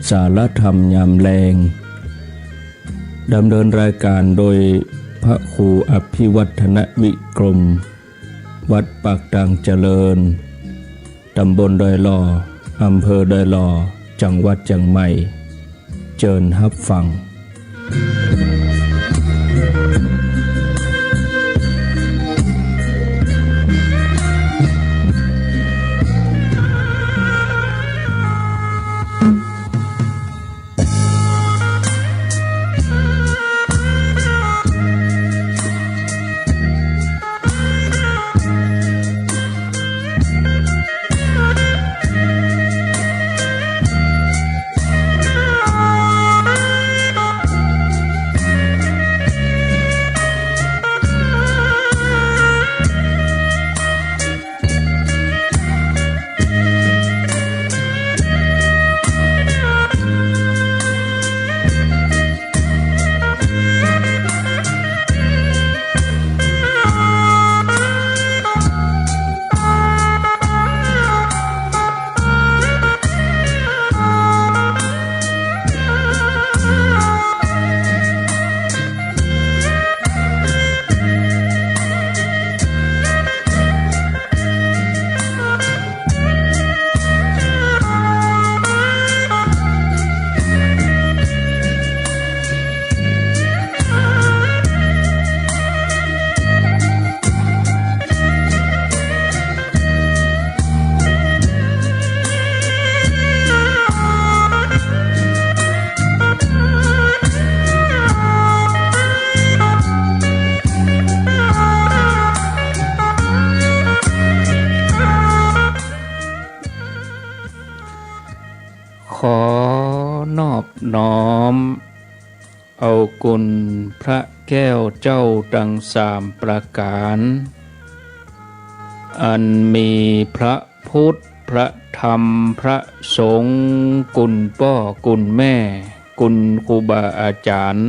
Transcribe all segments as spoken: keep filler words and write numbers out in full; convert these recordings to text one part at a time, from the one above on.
สารธรรมยามแลง ดำเนินรายการโดยพระครูอภิวัฒนวิกรม วัดปากตางเจริญ ตำบลดอยหล่อ อำเภอดอยหล่อ จังหวัดเจียงใหม่ เจิญฮับฟัง ขอนอบน้อมเอาคุณพระแก้วเจ้าตังสามประก๋าน อันมีพระพุทธ พระธรรม พระสงฆ์ คุณป้อ คุณแม่ คุณครูบาอาจ๋ารย์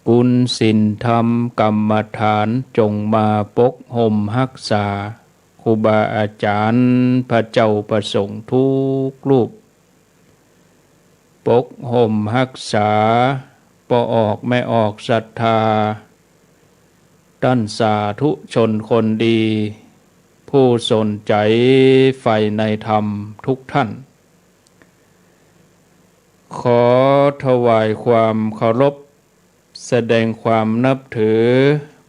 คุณศีลธรรมกรรมฐาน จงมาปกห่มฮักษา ครูบาอาจ๋ารย์ พระเจ้าพระสงฆ์ทุกรูป ปกห่มฮักษา ป้อออกแม่ออกศรัทธา ต้านสาธุชนคนดี ผู้สนใจ๋ใฝ่ในธรรมทุกท่าน ขอถวายความเคารพ แสดงความนับถือ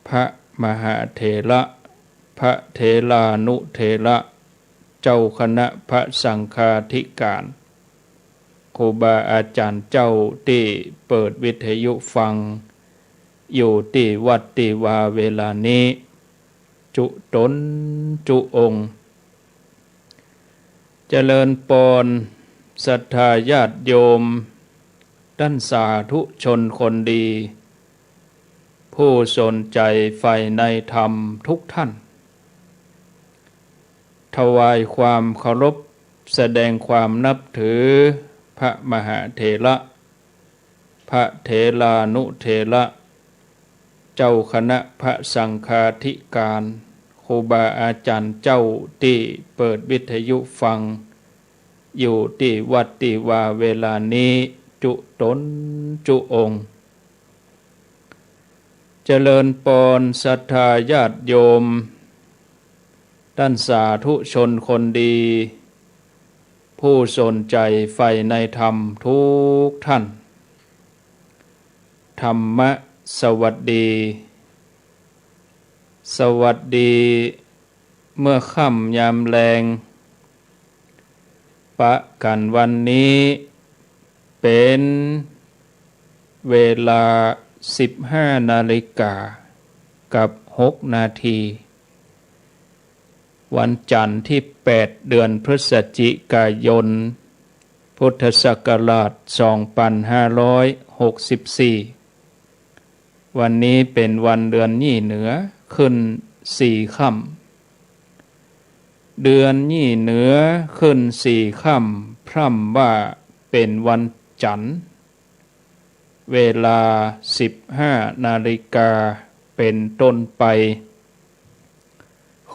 พระมหาเถระ พระเถรานุเถระ เจ้าคณะพระสังฆาธิการ ครูบาอาจ๋ารย์เจ้าตี้เปิดวิทยุฟัง อยู่ตี้วัดตี้วาเวลานี้ จุ๊ต๋นจุ๊องค์ เจริญปอน ศรัทธาญาติโยม ต้านสาธุชนคนดี ผู้สนใจ๋ใฝ่ในธรรมทุกท่าน ถวายความเคารพ แสดงความนับถือ พระมหาเถระ พระเถรานุเถระ เจ้าคณะพระสังฆาธิการ ครูบาอาจ๋ารย์เจ้าตี้เปิดวิทยุฟัง อยู่ตี้วัดตี้วาเวลานี้ จุ๊ต๋นจุ๊องค์ เจริญปอน ศรัทธาญาติโยม ต้านสาธุชนคนดี ผู้สนใจ๋ใฝ่ในธรรมทุกท่าน ธรรมะสวัสดี สวัสดี เมื่อค่ำยามแลง ปะกั๋นวันนี้ เป๋นเวลา สิบห้านาฬิกากับหกนาที วันจั๋นทร์ตี้แปด เดือนพฤศจิกายน พุทธศักราช สองปันห้าร้อยหกสิบสี่ วันนี้เป๋นวันเดือนยี่เหนือ ขึ้นสี่ค่ำ เดือนยี่เหนือ ขึ้นสี่ค่ำ พร่ำว่าเป๋นวันจั๋นทร์ เวลา สิบห้านาฬิกา เป๋นต้นไป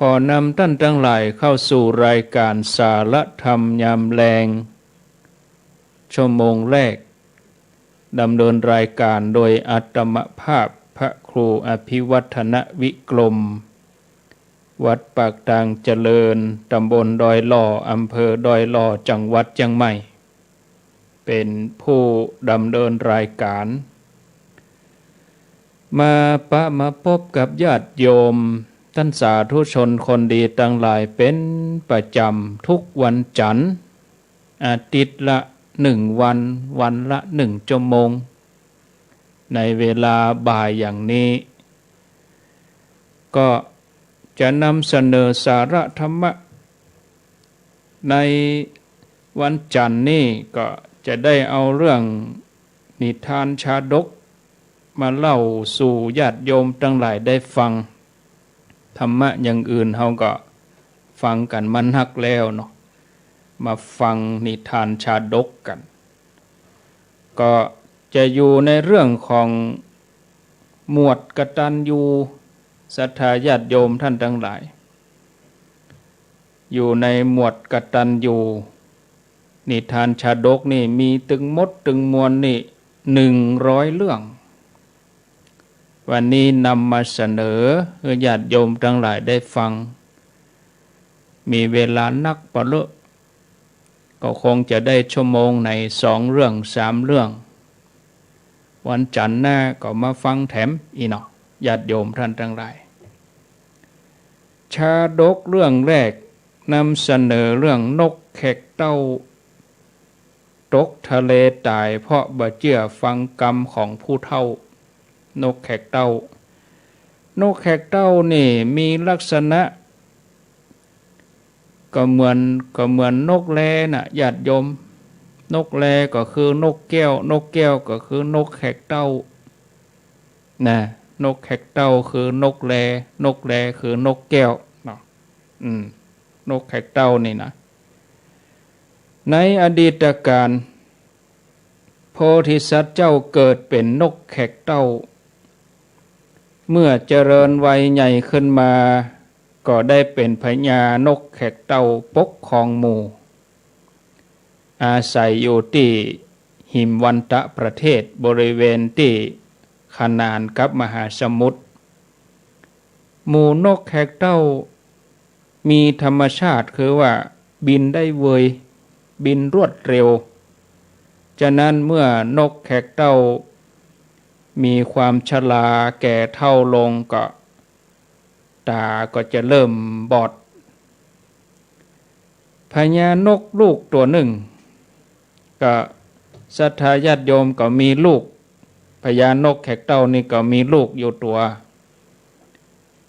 ขอนำต้านตังหลายเข้าสู่รายการสารธรรมยามแลง ชั่วโมงแรก ดำเนินรายการโดยอาตมาภาพพระครูอภิวัฒนวิกรม วัดปากตางเจริญ ตำบลดอยหล่อ อำเภอดอยหล่อ จังหวัดเจียงใหม่ เป๋นผู้ดำเนินรายการ มาปะมาปบกับญาติโยม ต้านสาธุชนคนดีตังหลายเป๋นประจ๋ำทุกวันจั๋นทร์ อาทิตย์ละหนึ่งวัน วันละหนึ่งชั่วโมง ในเวลาบ่ายอย่างนี้ ก็จะนำเสนอสาระธรรมะ ในวันจั๋นทร์นี้ก็จะได้เอาเรื่องนิทานชาดกมาเล่าสู่ญาติโยมตังหลายได้ฟัง ธรรมะอย่างอื่นเฮาก็ฟังกั๋นมานักแล้วเนาะ มาฟังนิทานชาดกกั๋น ก็จะอยู่ในเรื่องของหมวดกตัญญู ศรัทธาญาติโยมต้านตังหลาย อยู่ในหมวดกตัญญู นิทานชาดกนี่มีตึงหมดตึงมวลนี่หนึ่งร้อยเรื่อง วันนี้นำมาเสนอหื้อญาติโยมตังหลายได้ฟัง มีเวลานักปะเลอะ ก็คงจะได้ชั่วโมงไหนสองเรื่องสามเรื่อง วันจั๋นทร์หน้าก็มาฟังแถมอีกเนาะ ญาติโยมต้านตังหลาย ชาดกเรื่องแรกนำเสนอเรื่องนกแขกเต้า ตกทะเลต๋ายเพราะบ่เจื้อฟังกำของผู้เฒ่า นกแขกเต้า นกแขกเต้านี่มีลักษณะ ก็เหมือน ก็เหมือนนกแลน่ะ ญาติโยม นกแลก็คือนกแก้ว นกแก้วก็คือนกแขกเต้า นะ นกแขกเต้าคือนกแล นกแลคือนกแก้วเนาะ อืม นกแขกเต้านี่นะ ในอดีตกาล โพธิสัตว์เจ้าเกิดเป๋นนกแขกเต้า เมื่อเจริญวัยใหญ่ขึ้นมา ก็ได้เป๋นพญานกแขกเต้าปกครองหมู่ อาศัยอยู่ตี้หิมวันตะประเทศ บริเวณตี้คาหนานกับมหาสมุทร หมู่นกแขกเต้ามีธรรมชาติคือว่าบินได้เวย บินรวดเร็ว ฉะนั้นเมื่อนกแขกเต้ามีความชราแก่เฒ่าลงก็ ต๋าก็จะเริ่มบอด พญานกลูกตั๋วนึ่ง ก็ศรัทธาญาติโยมก็มีลูก พญานกแขกเต้านี่ก็มีลูกอยู่ตั๋ว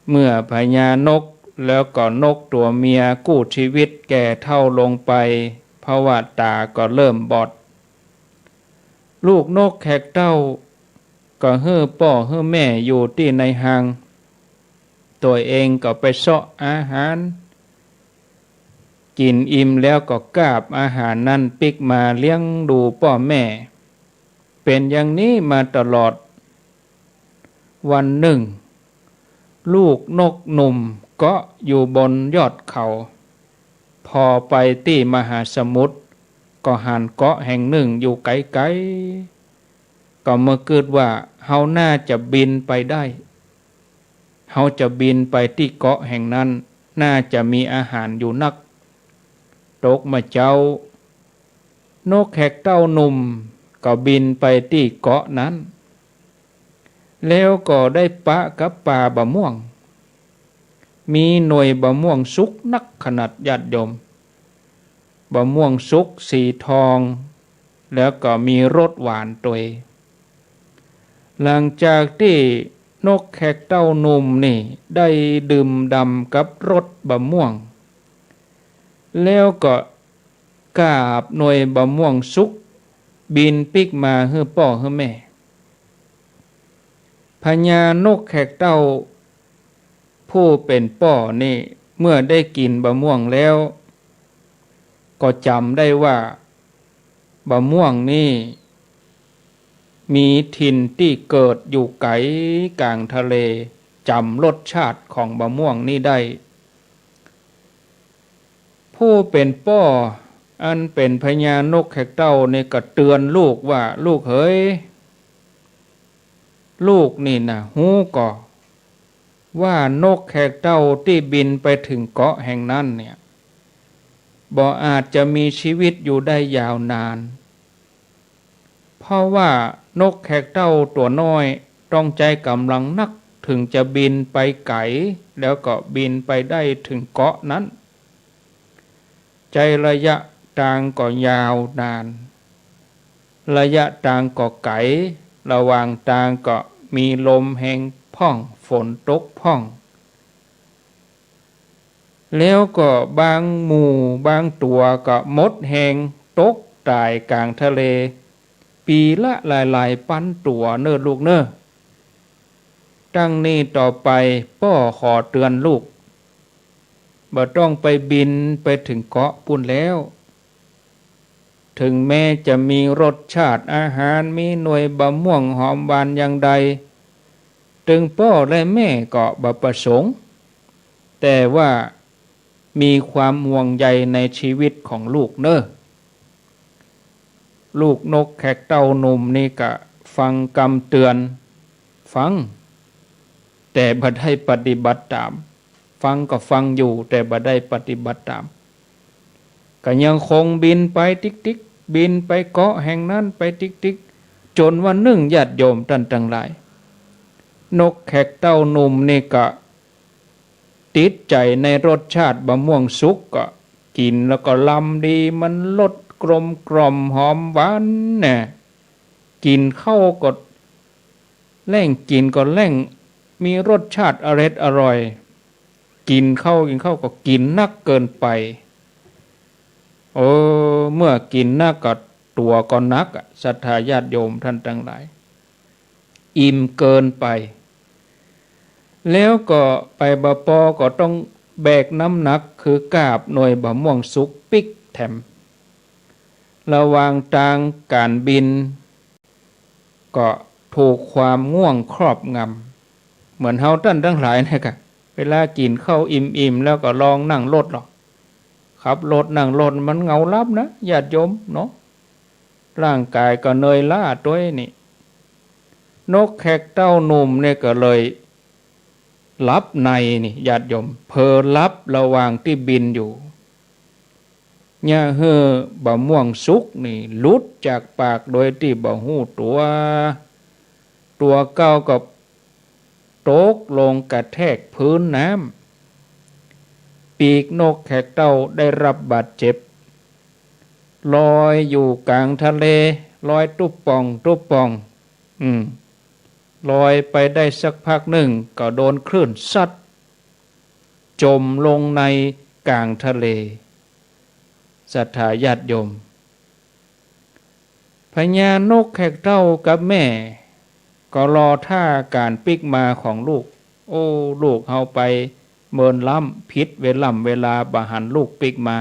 เมื่อพญานกแล้วก็นกตั๋วเมียกู้ชีวิตแก่เฒ่าลงไป เพราะว่าต๋าก็เริ่มบอด ลูกนกแขกเต้าก็หื้อป้อหื้อแม่อยู่ตี้ในฮัง ตั๋วเองก็ไปเซาะอาหาร กิ๋นอิ่มแล้วก็กาบอาหารนั้นปิ๊กมาเลี้ยงดูป้อแม่ เป๋นอย่างนี้มาตลอด วันนึ่ง ลูกนกหนุ่มเกาะอยู่บนยอดเขา ผ่อไปตี้มหาสมุทร ก็หันเกาะแห่งนึ่งอยู่ไก๋ๆ ก็มากึ๊ดว่า เฮาน่าจะบินไปได้ เฮาจะบินไปตี้เกาะแห่งนั้น น่าจะมีอาหารอยู่นัก ตกมาเจ๊า นกแขกเต้าหนุ่มก็บินไปตี้เกาะนั้น แล้วก็ได้ปะกับป่าบ่าม่วง มีหน่วยบ่าม่วงสุกนักขนาด ญาติโยม บ่าม่วงสุกสีทอง แล้วก็มีรสหวานตวย หลังจากตี้นกแขกเต้าหนุ่มนี่ได้ดื่มด่ำกับรสบ่าม่วง แล้วก็กาบหน่วยบ่าม่วงสุก บินปิ๊กมาหื้อป้อหื้อแม่ พญานกแขกเต้าผู้เป๋นป้อนี่ เมื่อได้กิ๋นบ่าม่วงแล้ว ก็จ๋ำได้ว่า บ่าม่วงนี่มีถิ่นตี้เกิดอยู่ไก๋ก๋างทะเล จ๋ำรสชาติของบ่าม่วงนี่ได้ ผู้เป๋นป้อ อันเป๋นพญานกแขกเต้านี่ก็เตื๋อนลูกว่า ลูกเหย ลูกนี่นะ ฮู้ก่อ ว่านกแขกเต้าตี้บินไปเถิงเกาะแห่งนั้นเนี่ย บ่อาจจะมีชีวิตอยู่ได้ยาวนาน เพราะว่านกแขกเต้าตั๋วน้อยต้องใจ๊ก๋ำลังนัก เถิงจะบินไปไก๋ แล้วก็บินไปได้เถิงเกาะนั้น ใจ๊ระยะตางก็ยาวนาน ระยะตางก็ไก๋ ระหว่างตางก็มีลมแฮงพ่อง ฝนตกพ่อง แล้วก็บางหมู่บางตั๋วก็หมดแฮงตกต๋ายก๋างทะเล ปี๋ละหลายๆ ปันตั๋วเน่อลูกเน่อ ตั้งนี้ต่อไปป้อขอเตื๋อนลูก บ่ต้องไปบินไปเถิงเกาะปู้นแล้ว เถิงแม้จะมีรสชาติอาหาร มีหน่วยบะม่วงหอมหวานอย่างใด ตึงป้อและแม่ก็บ่ประสงค์ แต่ว่ามีความห่วงใยในชีวิตของลูกเน่อ ลูกนกแขกเต้าหนุ่มนี่ก็ฟังกำเตื๋อน ฟัง แต่บ่ได้ปฏิบัติต๋าม ฟังก็ฟังอยู่ แต่บ่ได้ปฏิบัติต๋าม ก็ยังคงบินไปติ๊กๆ บินไปเกาะแห่งนั้นไปติ๊กๆ จ๋นวันนึ่ง ญาติโยมต้านตังหลาย นกแขกเต้าหนุ่มนี่ก็ติดใจ๋ในรสชาติบะม่วงสุก ก็กิ๋นแล้วก็ลำดี มันรสกลมกล่อมหอมหวานแน่ กิ๋นเข้าก็แล่ง กิ๋นก็แล่ง มีรสชาติอร็ดอร่อย กิ๋นเข้า กิ๋นเข้าก็กิ๋นนักเกินไป เออ เมื่อกิ๋นนักก็ตั๋วก็หนักอะ ศรัทธาญาติโยมต้านตังหลาย อิ่มเกินไป แล้วก็ไปบ่ปอก็ต้องแบกน้ำหนัก คือกาบหน่วยบะม่วงสุกปิ๊กแถม ระหว่างตางก๋านบิน ก็ถูกความง่วงครอบงำ เหมือนเฮาต้านตังหลายนะกะ เวลากิ๋นข้าวอิ่มๆ แล้วก็ลองนั่งรถลอ ขับรถนั่งรถมันเหงาหลับนะ ญาติโยมเนาะ ร่างก๋ายก็เหนื่อยล้าตวยนี่ นกแขกเต้าหนุ่มเนี่ยก็เลยหลับในนี่ ญาติโยม เผลอหลับระหว่างตี้บินอยู่ เยียะหื้อบะม่วงสุกนี่หลุดจากปากโดยตี้บ่ฮู้ตั๋ว ตั๋วเก่าก็ตกลงกระแทกพื้นน้ำ ปีกนกแขกเต้าได้รับบาดเจ็บ ลอยอยู่ก๋างทะเล ลอยตุ๊บป่องตุ๊บป่อง อืม ลอยไปได้สักพักนึ่งก็โดนคลื่นซัด จ๋มลงในก๋างทะเล ศรัทธาญาติโยม พญานกแขกเต้ากับแม่ก็รอท่าก๋านปิ๊กมาของลูก โอ้ ลูกเฮาไปเมินล้ำ ผิดเวล่ำเวลาบ่หันลูกปิ๊กมา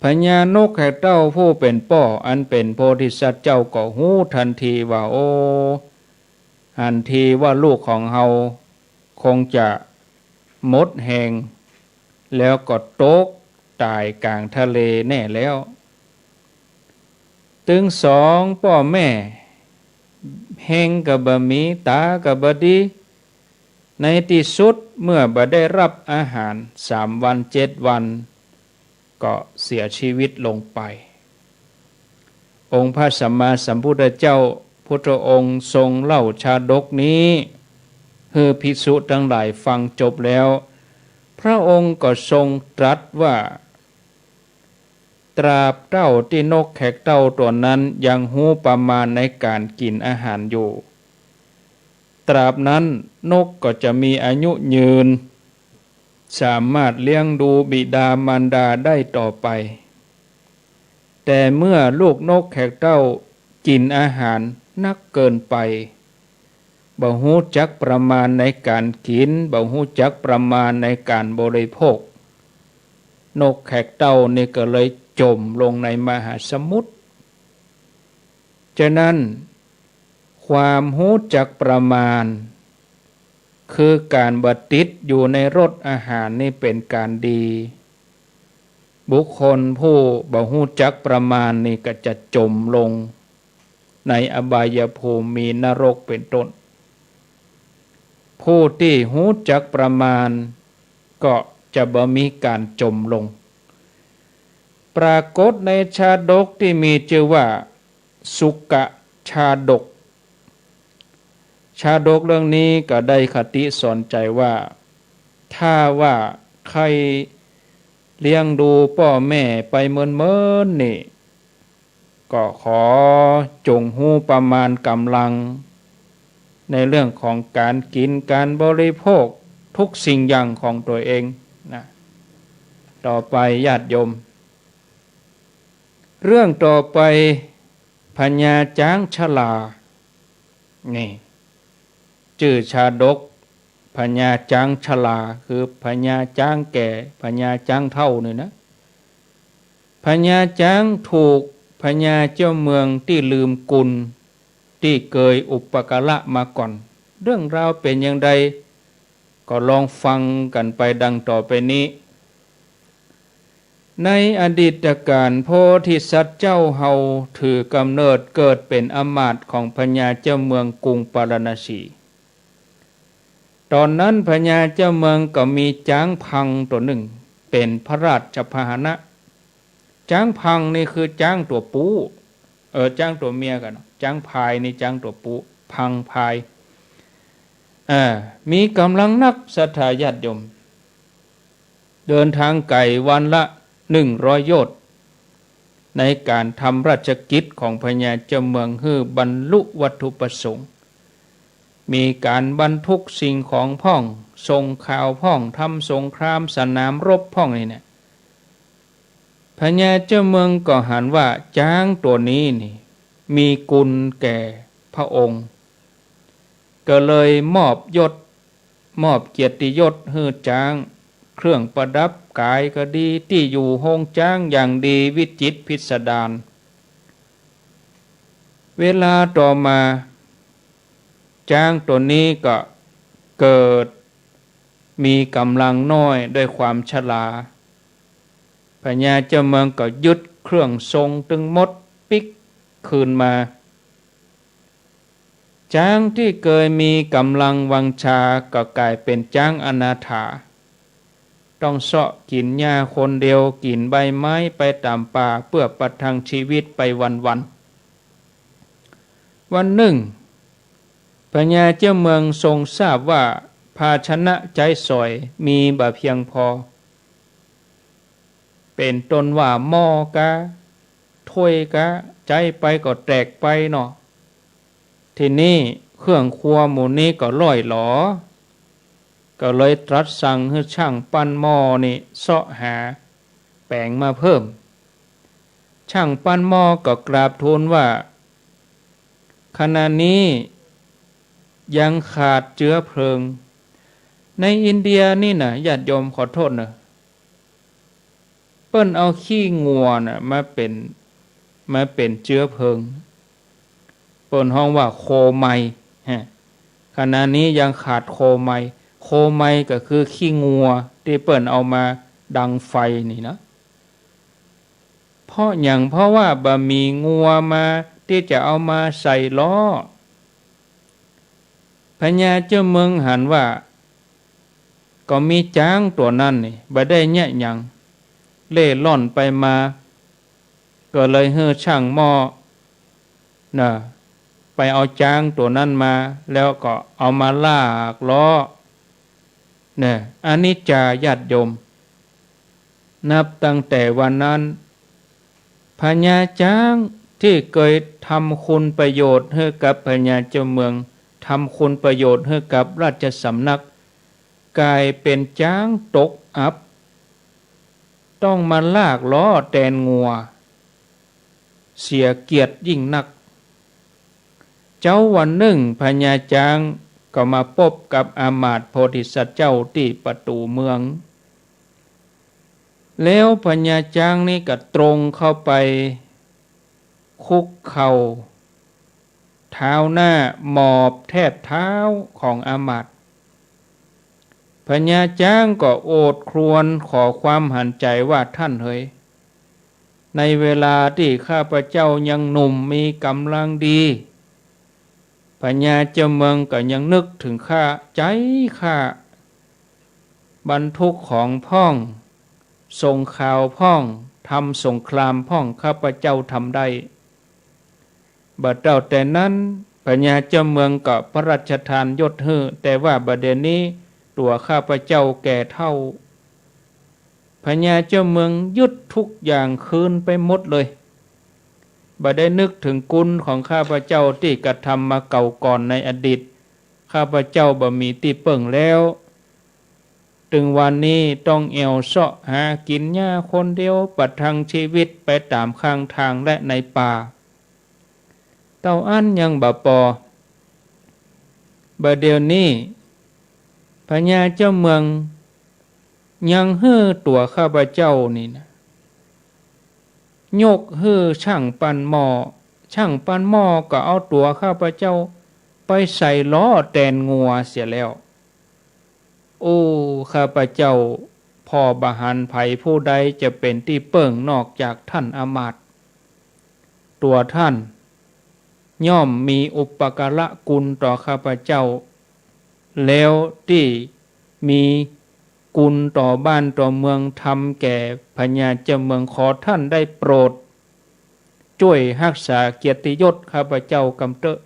พญานกแขกเต้าผู้เป๋นป้ออันเป๋นโพธิสัตว์เจ้าก็ฮู้ตันทีว่า โอ้ หันทีว่าลูกของเฮาคงจะหมดแฮง แล้วก็ตกต๋ายก๋างทะเลแน่แล้ว ตึงสองป้อแม่ แฮงก็บ่มี ต๋าก็บ่ดี ในตี้สุดเมื่อบ่ได้รับอาหารสามวันเจ็ดวัน ก็เสียชีวิตลงไป องค์พระสัมมาสัมพุทธเจ้าพุทธองค์ทรงเล่าชาดกนี้หื้อภิกษุตังหลายฟังจบแล้ว พระองค์ก็ทรงตรัสว่า ตราบเต้าตี้นกแขกเต้าตั๋วนั้นยังฮู้ประมาณในก๋านกิ๋นอาหารอยู่ ตราบนั้นนกก็จะมีอายุยืน สามารถเลี้ยงดูบิดามารดาได้ต่อไป แต่เมื่อลูกนกแขกเต้ากิ๋นอาหารนักเกินไป บ่ฮู้จักประมาณในก๋านกิ๋น บ่ฮู้จักประมาณในก๋านบริโภค นกแขกเต้านี่ก็เลยจ๋มลงในมหาสมุทร ฉะนั้น ความฮู้จักประมาณ คือก๋านบ่ติดอยู่ในรสอาหารนี่เป๋นก๋านดี บุคคลผู้บ่ฮู้จักประมาณนี่ก็จะจ๋มลงในอบายภูมิมีนรกเป๋นต้น ผู้ตี้ฮู้จักประมาณก็จะบ่มีก๋านจ๋มลง ปรากฏในชาดกตี้มีจื้อว่า สุกะชาดก ชาดกเรื่องนี้ก็ได้คติสอนใจ๋ว่า ถ้าว่าใค่เลี้ยงดูป้อแม่ไปเมินๆ นี่ ก็ขอจงฮู้ประมาณก๋ำลัง ในเรื่องของก๋านกิ๋นก๋านบริโภคทุกสิ่งอย่างของตั๋วเองนะ ต่อไปญาติโยม เรื่องต่อไป พญาจ๊างชรา นี่ จื้อชาดก พญาจ๊างชรา คือพญาจ๊างแก่ พญาจ๊างเฒ่านี่นะ พญาจ๊างถูกพญาเจ้าเมืองตี้ลืมกุณ ตี้เกยอุปการะมาก่อน เรื่องราวเป๋นอย่างใด ก็ลองฟังกั๋นไปดังต่อไปนี้ ในอดีตกาล โพธิสัตว์เจ้าเฮาถือกำเนิดเกิดเป๋นอำมาตย์ของพญาเจ้าเมืองกรุงปาราณสี ต๋อนนั้นพญาเจ้าเมืองก็มีจ๊างพังตั๋วนึ่งเป๋นพระราชพาหนะ จ๊างพังนี่คือจ๊างตั๋วปู๊ เออ จ๊างตั๋วเมียกั๋นเนาะ จ๊างพายนี่จ๊างตั๋วปู๊ พังพาย เออ มีก๋ำลังนัก ศรัทธาญาติโยม เดินทางไก๋วันละหนึ่งร้อยโยชน์ ในก๋านทำราชกิจของพญาเจ้าเมืองหื้อบรรลุวัตถุประสงค์ มีก๋านบรรทุกสิ่งของพ่อง ส่งข่าวพ่อง ทำสงครามสนามรบพ่องนี่เนี่ย พญาเจ้าเมืองก็หันว่าจ๊างตั๋วนี้นี่มีกุณแก่พระองค์ ก็เลยมอบยศ มอบเกียรติยศหื้อจ๊าง เครื่องประดับก๋ายก็ดี ตี้อยู่โฮงจ๊างอย่างดีวิจิตรพิสดาร เวลาต่อมา จ๊างตั๋วนี้ก็เกิดมีก๋ำลังน้อยด้วยความชรา พญาเจ้าเมืองก็ยึดเครื่องทรงตึงหมดปิ๊กคืนมา จ๊างตี้เกยมีก๋ำลังวังชาก็ก๋ายเป๋นจ๊างอนาถา ต้องเซาะกิ๋นหญ้าคนเดียว กิ๋นใบไม้ไปต๋ามป่า เปื้อประทังชีวิตไปวันๆ วันนึ่ง พญาเจ้าเมืองทรงทราบว่าภาชนะใจ๊สอยมีบ่เปียงพอ เป๋นต้นว่าหม้อกา ถ้วยกา ใจ๊ไปก็แตกไปเนาะ ทีนี้เครื่องครัวหมู่นี้ก็ล่อยหลอ ก็เลยตรัสสั่งหื้อจ้างปั้นหม้อนี่เซาะหาแป๋งมาเพิ่ม จ้างปั้นหม้อก็กราบทูลว่า ขณะนี้ยังขาดเจื๊อเพลิง ในอินเดียนี่นะ ญาติโยมขอโต้ษเนาะ เปิ้นเอาขี้งัวน่ะมาเป๋น มาเป๋นเจื๊อเพลิง เปิ้นฮ้องว่าโคไม ฮะ ขณะนี้ยังขาดโคไม โคไมก็คือขี้งัวตี้เปิ้นเอามาดังไฟนี่นะ เพราะหยัง เพราะว่าบ่มีงัวมาตี้จะเอามาใส่ล้อ พญาเจ้าเมืองหันว่า ก็มีจ๊างตั๋วนั้นนี่ บ่ได้เยียะหยัง เล่ร่อนไปมา ก็เลยหื้อจ้างหม้อน่ะ ไปเอาจ๊างตั๋วนั้นมา แล้วก็เอามาลากล้อ เนี่ย อนิจจา ญาติโยม นับตั้งแต่วันนั้น พญาจ๊างตี้เกยทำคุณประโยชน์หื้อกับพญาเจ้าเมือง ทำคุณประโยชน์หื้อกับราชสำนัก ก๋ายเป๋นจ๊างตกอับ ต้องมาลากล้อแตนงัว เสียเกียรติยิ่งนัก เจ๊าวันนึ่งพญาจ๊างก็มาปบกับอามาตย์โพธิสัตว์เจ้าตี้ประตู๋เมือง แล้วพญาจ๊างนี่ก็ตรงเข้าไปคุกเข่า เท้าหน้าหมอบแทบเท้าของอามาตย์ พญาจ๊างก็โอษครวญขอความหันใจ๋ว่า ท่านเหย ในเวลาตี้ข้าพเจ้ายังหนุ่มมีก๋ำลังดี พญาเจ้าเมืองก็ยังนึกเถิงข้า ใจ๊ข้า บรรทุกของพ่อง ส่งข่าวพ่อง ทำสงครามพ่อง ข้าพเจ้าทำได้ บ่าเต้าแต่นั้น พญาเจ้าเมืองก็พระราชทานยศหื้อ แต่ว่าบ่าเดี่ยวนี้ตั๋วข้าพเจ้าแก่เฒ่า พญาเจ้าเมืองยึดทุกอย่างคืนไปหมดเลย บ่ได้นึกเถิงกุณของข้าพเจ้าตี้กระทำมาเก่าก่อนในอดีต ข้าพเจ้าบ่มีตี้เปิ้งแล้ว ตึงวันนี้ต้องแอ่วเซาะหากิ๋นหญ้าคนเดียว ประทังชีวิตไปต๋ามข้างตางและในป่า เต้าอั้นยังบ่ปอ บ่าเดี่ยวนี้ พญาเจ้าเมืองยังหื้อตั๋วข้าพเจ้านี่นะ ยกหื้อจ้างปั้นหม้อ จ้างปั้นหม้อก็เอาตั๋วข้าพเจ้าไปใส่ล้อแตนงัวเสียแล้ว โอ้ ข้าพเจ้าผ่อบ่หันใผผู้ใดจะเป๋นตี้เปิ้งนอกจากท่านอามาตย์ ตั๋วท่านย่อมมีอุปการะกุณต่อข้าพเจ้า แล้วตี้มีกุณต่อบ้านต่อเมือง ทำแก่พญาเจ้าเมือง ขอท่านได้โปรดจ้วยฮักษาเกียรติยศข้าพเจ้ากำเต๊อะ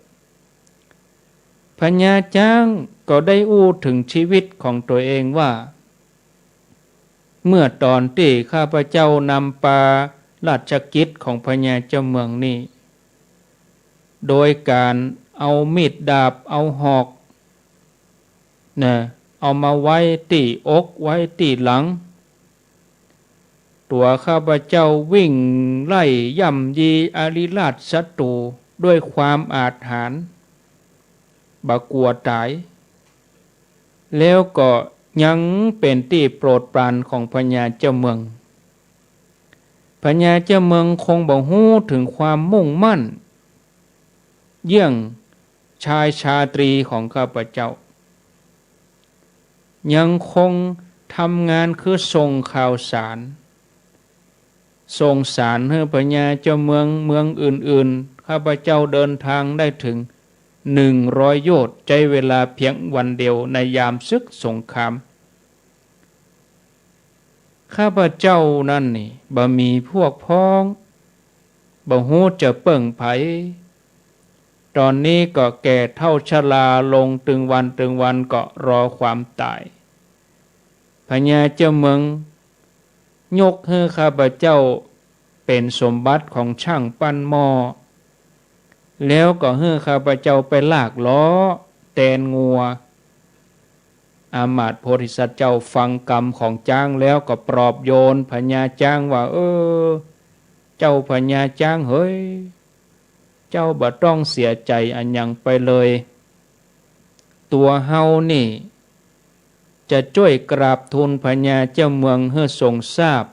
พญาจ๊างก็ได้อู้เถิงชีวิตของตั๋วเองว่า เมื่อต๋อนตี้ข้าพเจ้านำปาราชกิจของพญาเจ้าเมืองนี่ โดยก๋านเอามีดดาบ เอาหอก นะ เอามาไว้ตี้อก ไว้ตี้หลัง ตั๋วข้าพเจ้าวิ่งไล่ย่ำยีอาริราชศัตรู๋ด้วยความอาถรรพ์ บ่กั๋วต๋าย แล้วก็ยังเป๋นตี้โปรดปรานของพญาเจ้าเมือง พญาเจ้าเมืองคงบ่ฮู้เถิงความมุ่งมั่นเยี่ยงชายชาตรีของข้าพเจ้า ยังคงทำงานคือส่งข่าวสาร ส่งสารหื้อพญาเจ้าเมืองเมืองอื่นๆ ข้าพเจ้าเดินทางได้เถิงหนึ่งร้อยโยชน์ ใจ๊เวลาเพียงวันเดียวในยามศึกสงคราม ข้าพเจ้านั้นนี่บ่มีพวกพ้อง บ่ฮู้จะเปิ้งใผ ต๋อนนี้ก็แก่เฒ่าชราลงตึงวันตึงวัน ก็รอความต๋าย พญาเจ้าเมืองยกหื้อข้าพเจ้าเป๋นสมบัติของจ้างปั้นหม้อ แล้วก็หื้อข้าพเจ้าไปลากล้อแตนงัว อามาตย์โพธิสัตว์เจ้าฟังกำของจ๊างแล้วก็ปลอบโยนพญาจ๊างว่า เออ เจ้าพญาจ๊างเหย เจ้าบ่ต้องเสียใจ๋อะหยังไปเลย ตั๋วเฮานี่จะจ้วยกราบทูลพญาเจ้าเมืองหื้อทรงทราบ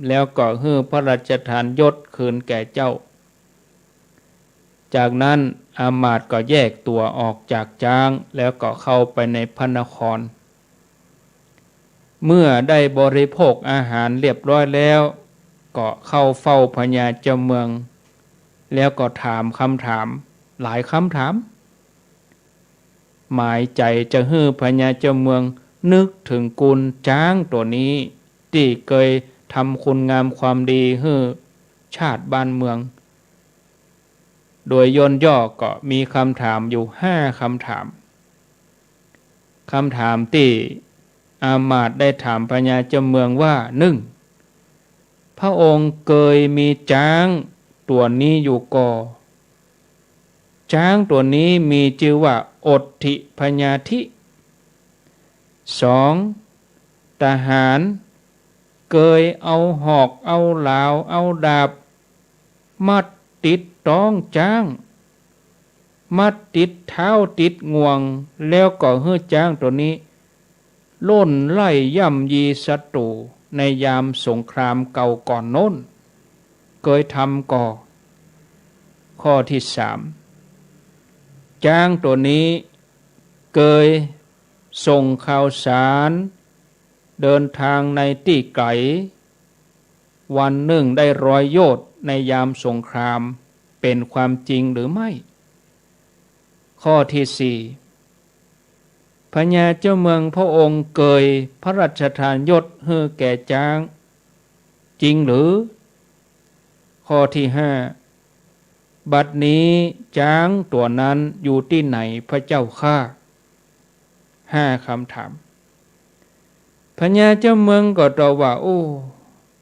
แล้วก็หื้อพระราชทานยศคืนแก่เจ้า จากนั้นอามาตย์ก็แยกตั๋วออกจากจ๊าง แล้วก็เข้าไปในพระนคร เมื่อได้บริโภคอาหารเรียบร้อยแล้ว ก็เข้าเฝ้าพญาเจ้าเมือง แล้วก็ถามกำถามหลายกำถาม หมายใจ๋จะหื้อพญาเจ้าเมืองนึกเถิงกุณจ๊างตั๋วนี้ ตี้เกยทำคุณงามความดีหื้อชาติบ้านเมือง โดยย่นย่อก็มีกำถามอยู่ห้ากำถาม กำถามตี้อามาตย์ได้ถามพญาเจ้าเมืองว่า นึ่ง พระองค์เกยมีจ๊างตั๋วนี้อยู่ก่อ จ๊างตั๋วนี้มีจื้อว่า อดถิพญาธิ สอง ทหารเกยเอาหอก เอาหลาว เอาดาบ มาติดต๊องจ๊าง มาติดเท้าติดงวง แล้วก็หื้อจ๊างตั๋วนี้ล่นไล่ย่ำยีศัตรู๋ในยามสงครามเก่าก่อนโน้น เกยทำก่อ ข้อที่สาม จ๊างตั๋วนี้เกยส่งข่าวสาร เดินทางในตี้ไก๋ วันนึ่งได้ร้อยโยชน์ในยามสงคราม เป๋นความจริงหรือไม่ ข้อตี้สี่ พญาเจ้าเมืองพระองค์เกยพระราชทานยศหื้อแก่จ๊าง จริงหรือ ข้อตี้ห้า บัดนี้จ๊างตั๋วนั้นอยู่ตี้ไหนพระเจ้าข้า ห้ากำถาม พญาเจ้าเมืองก็ตอบว่า โอ้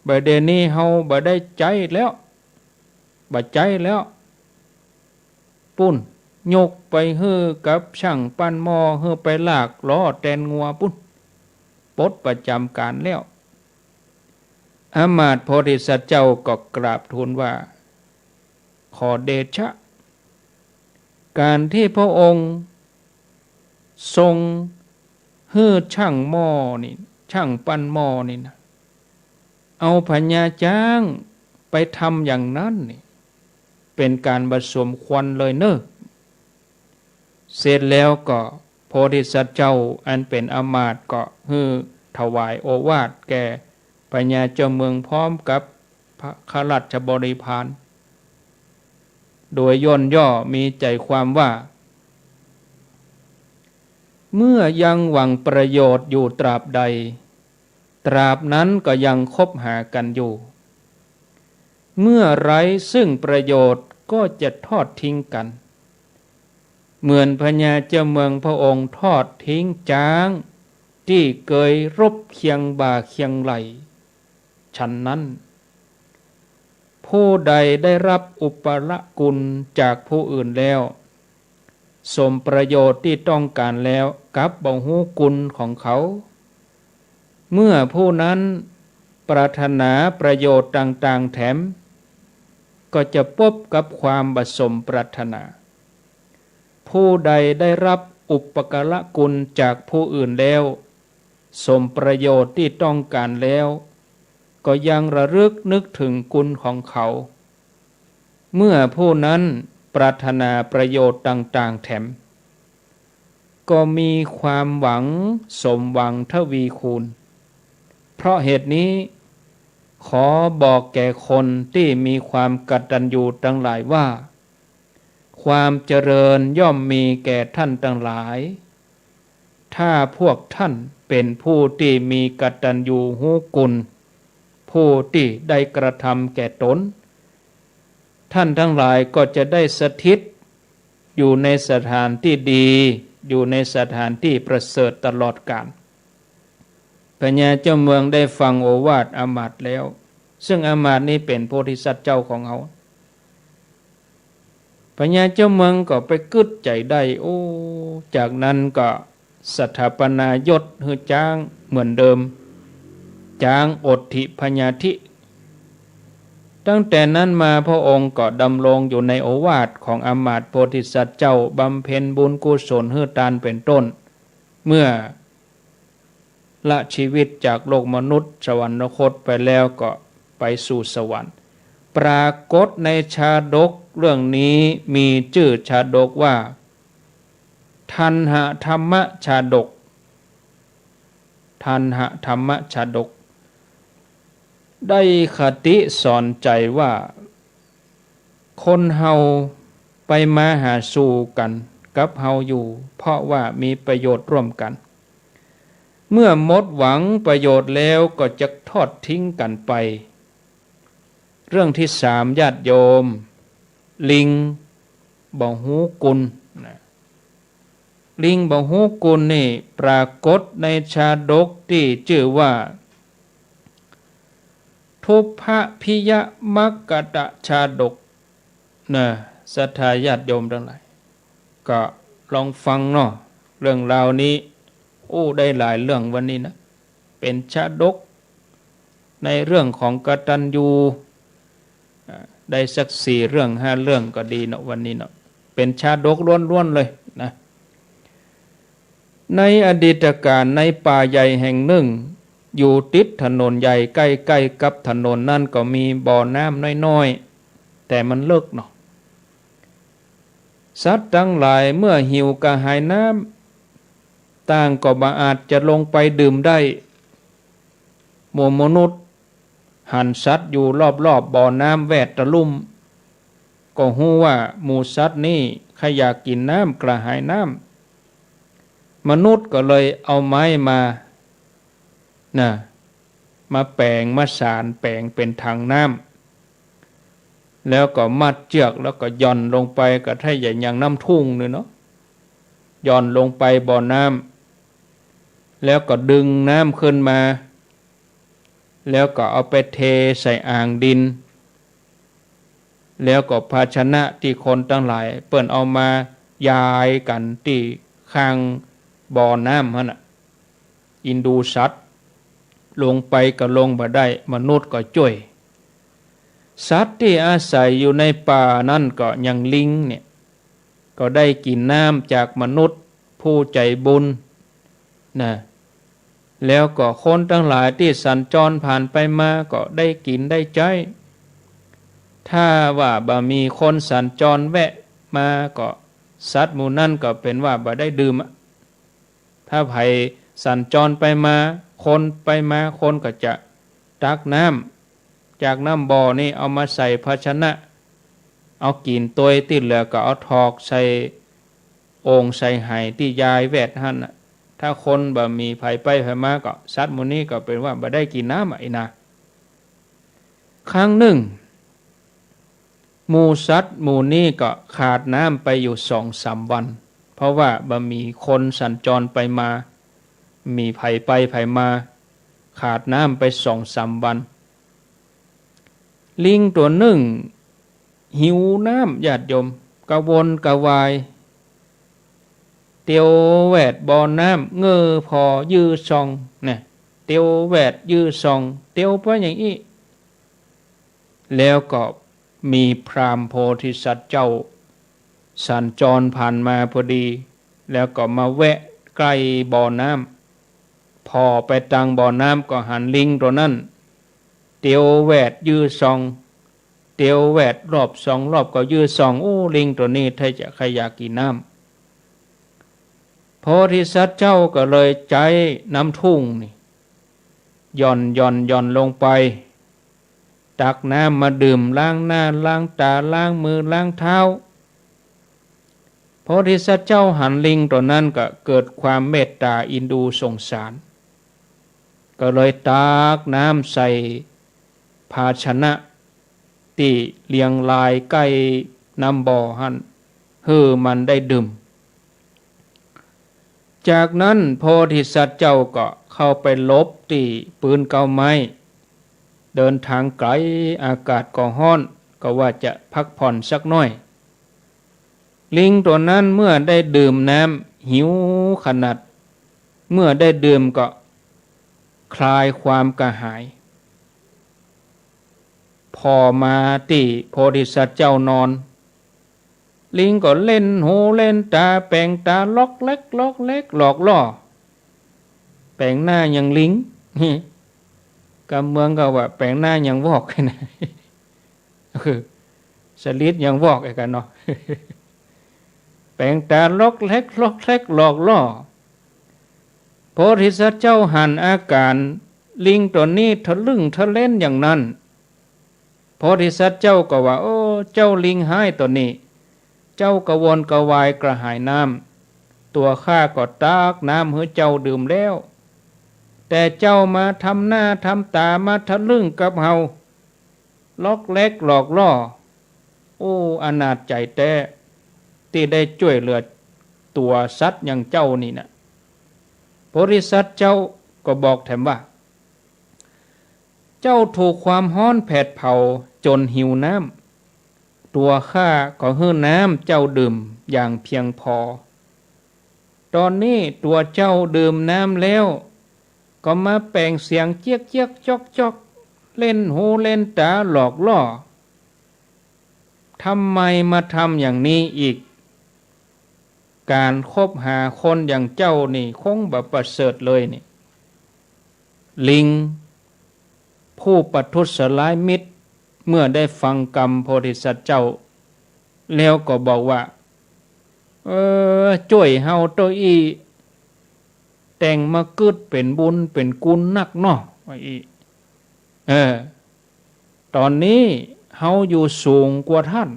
บ่าเดี่ยวนี้เฮาบ่ได้ใจ๊แล้ว บ่ใจ๊แล้ว ปู้น ยกไปหื้อกับจ้างปั้นหม้อ หื้อไปลากล้อแตนงัวปู้น ปลดประจำก๋านแล้ว อำมาตย์โพธิสัตว์เจ้าก็กราบทูลว่า ขอเดชะ ก๋านตี้พระองค์ทรงหื้อจ้างหม้อนี่ จ้างปั้นหม้อนี่นะ เอาพญาจ๊างไปทำอย่างนั้นนี่ เป๋นก๋านบ่สมควรเลยเน่อ เสร็จแล้วก็โพธิสัตว์เจ้าอันเป๋นอำมาตย์ก็หื้อถวายโอวาทแก่พญาเจ้าเมืองพร้อมกับพระข้าราชบริพาร โดยย่นย่อมีใจ๋ความว่า เมื่อยังหวังประโยชน์อยู่ตราบใด ตราบนั้นก็ยังคบหากันอยู่ เมื่อไร้ซึ่งประโยชน์ก็จะทอดทิ้งกัน เหมือนพญาเจ้าเมืองพระองค์ทอดทิ้งจ๊างตี้เกยรบเคียงบ่าเคียงไหล่ ฉันนั้น ผู้ใดได้รับอุปการะคุณจากผู้อื่นแล้ว สมประโยชน์ตี้ต้องก๋านแล้วกลับบ่ฮู้คุณของเขา เมื่อผู้นั้นปรารถนาประโยชน์ต่างๆ แถม ก็จะปบกับความบ่สมปรารถนา ผู้ใดได้รับอุปการะคุณจากผู้อื่นแล้ว สมประโยชน์ตี้ต้องก๋านแล้ว ก็ยังระลึกนึกถึงคุณของเขา เมื่อผู้นั้นปรารถนาประโยชน์ต่างๆ แถม ก็มีความหวังสมหวังทวีคูณ เพราะเหตุนี้ ขอบอกแก่คนตี้มีความกตัญญูตังหลายว่า ความเจริญย่อมมีแก่ท่านตังหลาย ถ้าพวกท่านเป๋นผู้ตี้มีกตัญญูฮู้คุณ ผู้ตี้ได้กระทำแก่ตน ท่านตังหลายก็จะได้สถิตอยู่ในสถานตี้ดี อยู่ในสถานตี้ประเสริฐตลอดกาล พญาเจ้าเมืองได้ฟังโอวาทอำมาตย์แล้ว ซึ่งอำมาตย์นี้เป๋นโพธิสัตว์เจ้าของเฮา พญาเจ้าเมืองก็ไปกึ๊ดใจ๋ได้ โอ้ จากนั้นก็สถาปนายศหื้อจ๊างเหมือนเดิม จ๊างโอทถิพญาธิ ตั้งแต่นั้นมาพระองค์ก็ดำรงอยู่ในโอวาทของอำมาตย์โพธิสัตว์เจ้า บำเพ็ญบุญกุศลหื้อตานเป๋นต้น เมื่อ ละชีวิตจากโลกมนุษย์สวรรคตไปแล้วก็ไปสู่สวรรค์ ปรากฏในชาดกเรื่องนี้มีจื้อชาดกว่า ทัณหธรรมชาดก ทัณหธรรมชาดก ได้คติสอนใจ๋ว่า คนเฮาไปมาหาสู่กั๋นกับเฮาอยู่ เพราะว่ามีประโยชน์ร่วมกั๋น เมื่อหมดหวังประโยชน์แล้วก็จะทอดทิ้งกั๋นไป เรื่องตี้สาม ญาติโยม ลิงบ่ฮู้คุณนะ ลิงบ่ฮู้คุณนี่ปรากฏในชาดกตี้จื้อว่า ทุพพพิยมกตชาดก นะ ศรัทธาญาติโยมตังหลาย ก็ลองฟังเนาะ เรื่องราวนี้ โอ้ ได้หลายเรื่องวันนี้นะ เป๋นชาดกในเรื่องของกตัญญู อ่า ได้สักสี่เรื่องห้าเรื่องก็ดีเนาะ วันนี้เนาะ เป๋นชาดกล้วนๆ เลยนะ ในอดีตกาล ในป่าใหญ่แห่งนึ่ง อยู่ติดถนนใหญ่ ใก้ๆ กับถนนนั้นก็มีบ่อน้ำน้อยๆ แต่มันเลิ็กเนาะ สัตว์ตังหลายเมื่อหิวกระหายน้ำ ต่างก็บ่อาจจะลงไปดื่มได้ หมู่มนุษย์ หันสัตว์อยู่รอบๆ บ่อน้ำแวดตะลุ่ม ก็ฮู้ว่าหมู่สัตว์นี้ใค่อยากกิ๋นน้ำ กระหายน้ำ มนุษย์ก็เลยเอาไม้มา นะ มาแป๋ง มาสานแป๋งเป๋นถังน้ำ แล้วก็มัดเจื้อก แล้วก็หย่อนลงไป ก็ใค่จะอย่างน้ำทุ่งนี่เนาะ หย่อนลงไปบ่อน้ำ แล้วก็ดึงน้ำขึ้นมา แล้วก็เอาไปเทใส่อ่างดิน แล้วก็ภาชนะตี้คนตังหลายเปิ้นเอามายายกั๋นตี้ข้างบ่อน้ำหั้นน่ะ อินดูสัตว์ ลงไปก็ลงบ่ได้ มนุษย์ก็จ้วย สัตว์ตี้อาศัยอยู่ในป่านั้นก็อย่างลิงเนี่ย ก็ได้กิ๋นน้ำจากมนุษย์ผู้ใจ๋บุญนะ แล้วก็คนตังหลายตี้สัญจรผ่านไปมาก็ได้กิ๋นได้ใจ๊ ถ้าว่าบ่มีคนสัญจรแวะมาก็สัตว์หมู่นั้นก็เป๋นว่าบ่ได้ดื่มอะ ถ้าใผสัญจรไปมา คนไปมา คนก็จะตักน้ำจากน้ำบ่อนี้เอามาใส่ภาชนะ เอากิ๋นตวย ตี้เหลือก็เอาถอกใส่โอ่งใส่ไหตี้ยายแวดหั้นน่ะ ถ้าคนบ่มีใผไปใผมาก็สัตว์หมู่นี้ก็เป๋นว่าบ่ได้กิ๋นน้ำอะ อี้นะ ครั้งนึ่ง หมู่สัตว์หมู่นี้ก็ขาดน้ำไปอยู่สองสามวัน เพราะว่าบ่มีคนสัญจรไปมา มีใผไปใผมา ขาดน้ำไปสองสามวัน ลิงตั๋วนึ่งหิวน้ำ ญาติโยม กระวนกระวาย เตียวแวดบ่อน้ำ เงอผ่อยื้อส่อง เนี่ย เตียวแวดยื้อส่อง เตียวไปอย่างอี้ แล้วก็มีพราหมณ์โพธิสัตว์เจ้าสัญจรผ่านมาพอดี แล้วก็มาแวะใก้บ่อน้ำ ผ่อไปตังบ่อน้ำก็หันลิงตั๋วนั้น เตียวแวดยื้อส่อง เตียวแวดรอบสองรอบก็ยื้อส่อง โอ้ ลิงตั๋วนี้ใค่จะใค่อยากกิ๋นน้ำ โพธิสัตว์เจ้าก็เลยใจ๊น้ำทุ่งนี่ หย่อน หย่อน หย่อนลงไป ตักน้ำมาดื่ม ล้างหน้า ล้างต๋า ล้างมือ ล้างเท้า โพธิสัตว์เจ้าหันลิงตั๋วนั้นก็เกิดความเมตต๋าอินดูสงสาร ก็เลยตักน้ำใส่ภาชนะตี้เรียงรายใก้น้ำบ่อหั้น หื้อมันได้ดื่ม จากนั้นโพธิสัตว์เจ้าก็เข้าไปหลบตี้ปื๊นเก๊าไม้ เดินทางไก๋ อากาศก็ฮ้อน ก็ว่าจะพักผ่อนสักหน้อย ลิงตั๋วนั้นเมื่อได้ดื่มน้ำ หิวขนาด เมื่อได้ดื่มก็คลายความกระหาย ผ่อมาตี้โพธิสัตว์เจ้านอน ลิงก็เล่นหูเล่นต๋า แป๋งต๋าล็อกแล็กล็อกแล็กหลอกล่อ แป๋งหน้าอย่างลิง กำเมืองก็ว่าแป๋งหน้าอย่างวอก นะ คือสลิดอย่างวอกไอ้กั๋นเนาะ แป๋งต๋าล็อกแล็กล็อกแล็กหลอกล่อ โพธิสัตว์เจ้าหันอาก๋านลิงตั๋วนี้ทะลึ่งทะเล้นอย่างนั้น โพธิสัตว์เจ้าก็ว่า โอ้ เจ้าลิงฮ้ายตั๋วนี้ เจ้ากระวนกระวายกระหายน้ำ ตั๋วข้าก็ตักน้ำหื้อเจ้าดื่มแล้ว แต่เจ้ามาทำหน้าทำต๋ามาทะลึ่งกับเฮา ล็อกแล็กหลอกล่อ โอ้ อนาถใจ๋แต๊ ตี้ได้จ้วยเหลือตั๋วสัตว์อย่างเจ้านี่นะ โพธิสัตว์เจ้าก็บอกแถมว่า เจ้าถูกความฮ้อนแผดเผาจ๋นหิวน้ำ ตั๋วข้าก็หื้อน้ำเจ้าดื่มอย่างเพียงพอ ต๋อนนี้ตั๋วเจ้าดื่มน้ำแล้ว ก็มาแป๋งเสียงเจี๊ยกเจี๊ยกจ๊อกจ๊อก เล่นหูเล่นต๋าหลอกล่อ ทำไมมาทำอย่างนี้อีก ก๋านคบหาคนอย่างเจ้านี่คงบ่ประเสริฐเลยนี่ ลิงผู้ประทุษร้ายมิตร เมื่อได้ฟังกำโพธิสัตว์เจ้า แล้วก็บอกว่า เออ จ้วยเฮาเต้าอี้ แต่งมากึ๊ดเป๋นบุญเป๋นกุณนักเนาะ ว่าอี้ เออ ต๋อนนี้เฮาอยู่สูงกว่าต้าน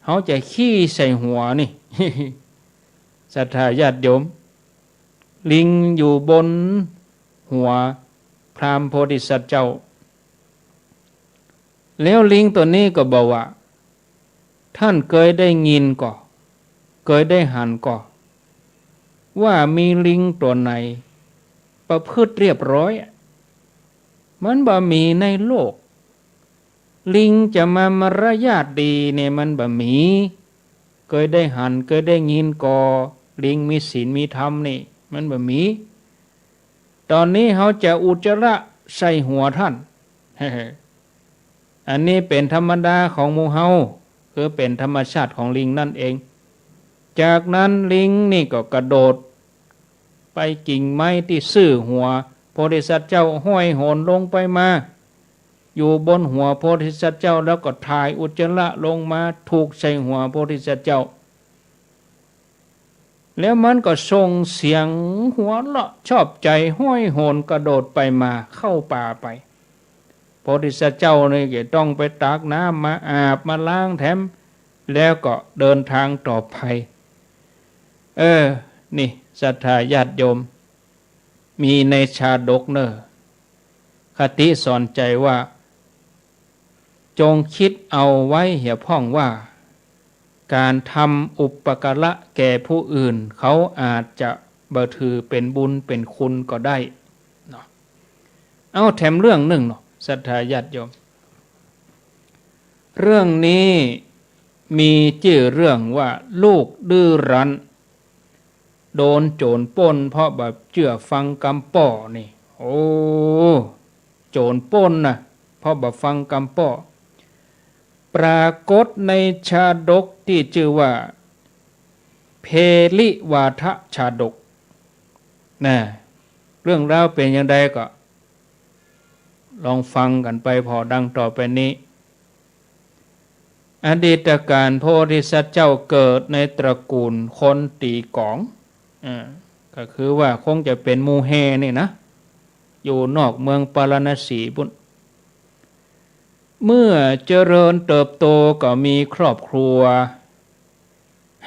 เฮาจะขี้ใส่หัวนี่ ศรัทธาญาติโยม ลิงอยู่บนหัวพราหมณ์โพธิสัตว์เจ้า แล้วลิงตั๋วนี้ก็บอกว่า ต้านเกยได้ยินก่อ เกยได้หันก่อ ว่ามีลิงตั๋วไหนประพฤติเรียบร้อยอะ มันบ่มีในโลก ลิงจะมามารยาทดีเนี่ยมันบ่มี เกยได้หัน เกยได้ยินก่อ ลิงมีศีลมีธรรมนี่ มันบ่มี ต๋อนนี้เฮาจะอุจจาระใส่หัวต้าน อันนี้เป๋นธรรมดาของหมู่เฮา คือเป๋นธรรมชาติของลิงนั่นเอง จากนั้นลิงนี่ก็กระโดดไปกิ่งไม้ตี้ซื่อหัวโพธิสัตว์เจ้า ห้อยโหนลงไปมา อยู่บนหัวโพธิสัตว์เจ้า แล้วก็ถ่ายอุจจาระลงมาถูกใส่หัวโพธิสัตว์เจ้า แล้วมันก็ส่งเสียงหัวเราะชอบใจ๋ ห้อยโหนกระโดดไปมาเข้าป่าไป โพธิสัตว์เจ้านี่ก็ต้องไปตักน้ำมาอาบมาล้างแถม แล้วก็เดินทางต่อไป เออ นี่ศรัทธาญาติโยม มีในชาดกเน่อ คติสอนใจ๋ว่า จงคิดเอาไว้เหียพ่องว่า ก๋านทำอุปการะแก่ผู้อื่น เขาอาจจะบ่ถือเป๋นบุญเป๋นคุณก็ได้เนาะ เอาแถมเรื่องนึ่งเนาะ ศรัทธาญาติโยม เรื่องนี้มีจื้อเรื่องว่าลูกดื้อรั้น โดนโจ๋รปล้นเพราะบ่เจื้อฟังกำป้อนี่ โอ้ โจ๋รปล้นนะ เพราะบ่ฟังกำป้อ ปรากฏในชาดกตี้จื้อว่า เพริวาทชาดก นะ เรื่องราวเป๋นอย่างใดก็ ลองฟังกั๋นไปผ่อดังต่อไปนี้ อดีตกาลโพธิสัตว์เจ้าเกิดในตระกู๋ลคนตี๋ก๋อง อ่า ก็คือว่าคงจะเป๋นหมู่แห่นี่นะ อยู่นอกเมืองปาราณสีปุ้น เมื่อเจริญเติบโตก็มีครอบครัว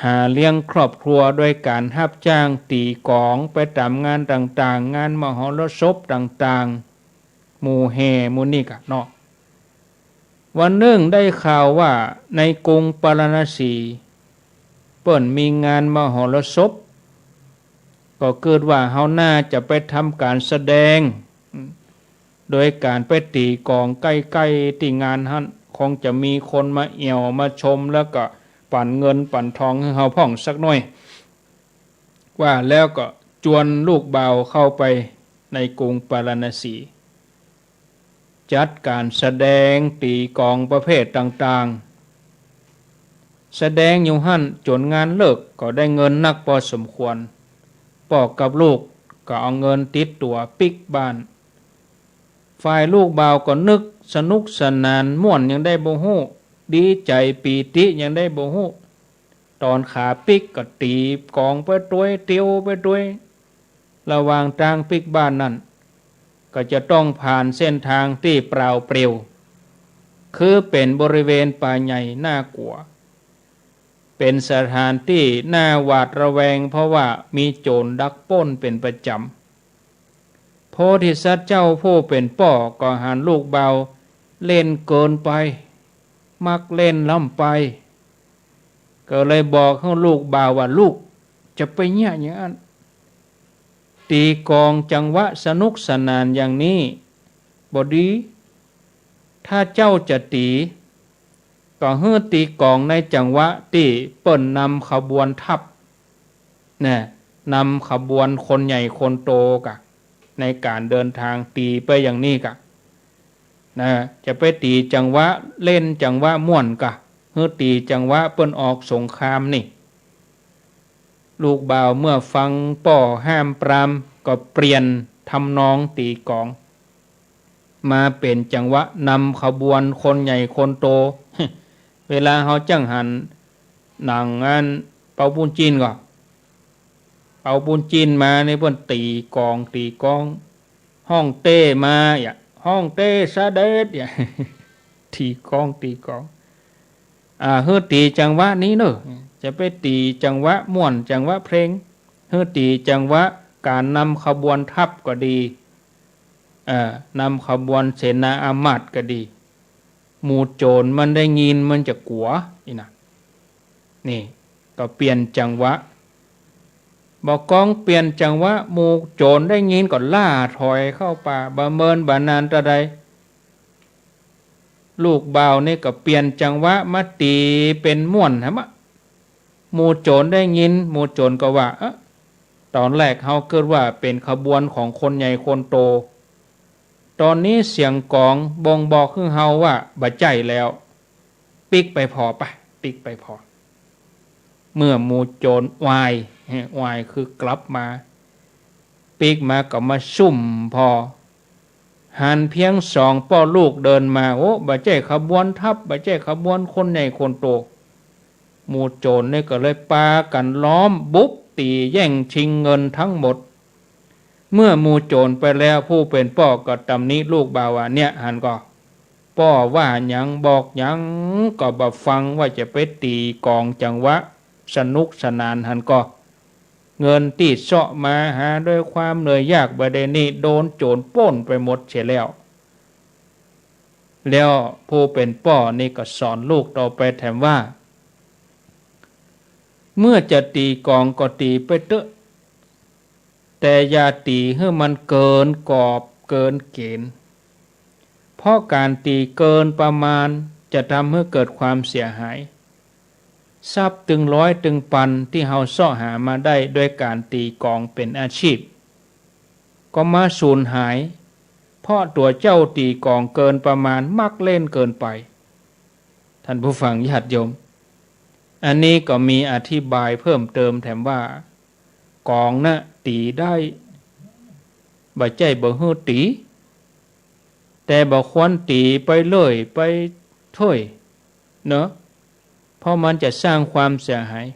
หาเลี้ยงครอบครัวโดยก๋านฮับจ้างตี๋ก๋องไปต๋ามงานต่างๆ งานมหรสพต่างๆ หมู่แห่หมู่นี่ก่ะเนาะ วันนึ่งได้ข่าวว่าในกรุงปาราณสี เปิ้นมีงานมหรสพ ก็กึ๊ดว่าเฮาน่าจะไปทำก๋านแสดง โดยก๋านไปตี๋ก๋องใก้ๆ ตี้งานหั้น คงจะมีคนมาแอ่วมาชม แล้วก็ปั๋นเงินปั๋นทองหื้อเฮาพ่องสักหน้อย ว่าแล้วก็จวนลูกบ่าวเข้าไปในกรุงปาราณสี จัดก๋านแสดงตี๋ก๋องประเภทต่างๆ แสดงอยู่หั้นจ๋นงานเลิก ก็ได้เงินนักปอสมควร ป้อกับลูกก็เอาเงินติดตั๋วปิ๊กบ้าน ฝ่ายลูกบ่าวก็นึกสนุกสนานม่วนยังได้บ่ฮู้ ดีใจ๋ปีติยังได้บ่ฮู้ ต๋อนขาปิ๊กก็ตี๋ก๋องไปตวย เตียวไปตวย ระหว่างตางปิ๊กบ้านนั้น ก็จะต้องผ่านเส้นตางตี้เปล่าเปลี่ยว คือเป๋นบริเวณป่าใหญ่น่ากั๋ว เป๋นสถานตี้น่าหวาดระแวง เพราะว่ามีโจ๋รดักปล้นเป๋นประจ๋ำ โพธิสัตว์เจ้าผู้เป๋นป้อก็หันลูกบ่าวเล่นเกินไป มักเล่นล้ำไป ก็เลยบอกหื้อลูกบ่าวว่า ลูกจะไปเยียะอย่างอั้น ตี๋ก๋องจังหวะสนุกสนานอย่างนี้บ่ดี ถ้าเจ้าจะตี๋ ก็หื้อตี๋ก๋องในจังหวะตี้เปิ้นนำขบวนทัพ นะ นำขบวนคนใหญ่คนโตก่ะ ในก๋านเดินตางตี๋ไปอย่างนี้ก่ะ นะ จะไปตี๋จังหวะเล่นจังหวะม่วนก่ะ หื้อตี๋จังหวะเปิ้นออกสงครามนี่ ลูกบ่าวเมื่อฟังป้อห้ามปราม ก็เปลี่ยนทำนองตี๋ก๋อง มาเป๋นจังหวะนำขบวนคนใหญ่คนโต เวลาเฮาจั้งหันหนังอันเปาบุญจินก่อ เปาบุญจินมานี่เปิ้นตี๋ก๋อง ตี๋ก๋อง ฮ่องเต้มา อย่า ฮ้องเต๊สะเด็จ เนี่ย ตี๋กลอง ตี๋กลอง อ่า หื้อตี๋จังหวะนี้เน่อ จะไปตี๋จังหวะม่วน จังหวะเพลง หื้อตี๋จังหวะก๋านนำขบวนทัพก็ดี เอ่อ นำขบวนเสนาอามาตย์ก็ดี หมู่โจ๋รมันได้ยินมันจะกั๋ว อี้นะ นี่ ก็เปลี่ยนจังหวะ บ่ากลองเปลี่ยนจังหวะ หมู่โจ๋รได้ยินก็ล่าถอยเข้าป่า บ่เมินบ่านานเต้าใด ลูกบ่าวนี่ก็เปลี่ยนจังหวะมาตี๋เป๋นม่วนหำอะ หมู่โจ๋รได้ยิน หมู่โจ๋รก็ว่า เอ๊ะ ต๋อนแรกเฮากึ๊ดว่าเป๋นขบวนของคนใหญ่คนโต ต๋อนนี้เสียงกลองบ่งบอกหื้อเฮาว่าบ่ใจ้แล้ว ปิ๊กไปผ่อ ไป ปิ๊กไปผ่อ เมื่อหมู่โจ๋รวาย วายคือกลับมา ปิ๊กมาก็มาซุ่มผ่อ หันเพียงสองป้อลูกเดินมา โอ้ บ่ใจ้ขบวนทัพ บ่ใจ้ขบวนคนใหญ่คนโต หมู่โจ๋รนี่ก็เลยปากั๋นล้อมบุกตี๋แย่งชิงเงินทั้งหมด เมื่อหมู่โจ๋รไปแล้ว ผู้เป๋นป้อก็ตำหนิลูกบ่าวว่า เนี่ย หันก่อ ป้อว่าหยังบอกหยังก็บ่ฟัง ว่าจะไปตี๋กลองจังหวะสนุกสนาน หันก่อ เงินตี้เซาะมาหาด้วยความเหนื่อยยากบ่าเดี่ยวนี้ โดนโจ๋รป้นไปหมดเสียแล้ว แล้วผู้เป๋นป้อนี่ก็สอนลูกต่อไปแถมว่า เมื่อจะตี๋กลองก็ตี๋ไปเต๊อะ แต่อย่าตี๋หื้อมันเกินกรอบเกินเก๋ณฑ์ เพราะก๋านตี๋เกินประมาณจะทำหื้อเกิดความเสียหาย ทรัพย์ตึงร้อยตึงปันตี้เฮาเซาะหามาได้ด้วยก๋านตี๋กลองเป๋นอาชีพ ก็มาสูญหาย เพราะตั๋วเจ้าตี๋กลองเกินประมาณ มักเล่นเกินไป ท่านผู้ฟังญาติโยม อันนี้ก็มีอธิบายเพิ่มเติมแถมว่า กลองน่ะตี๋ได้ บ่ใจ้บ่หื้อตี๋ แต่บ่ควรตี๋ไปเรื่อยไปเถิยเนาะ เพราะมันจะสร้างความเสียหาย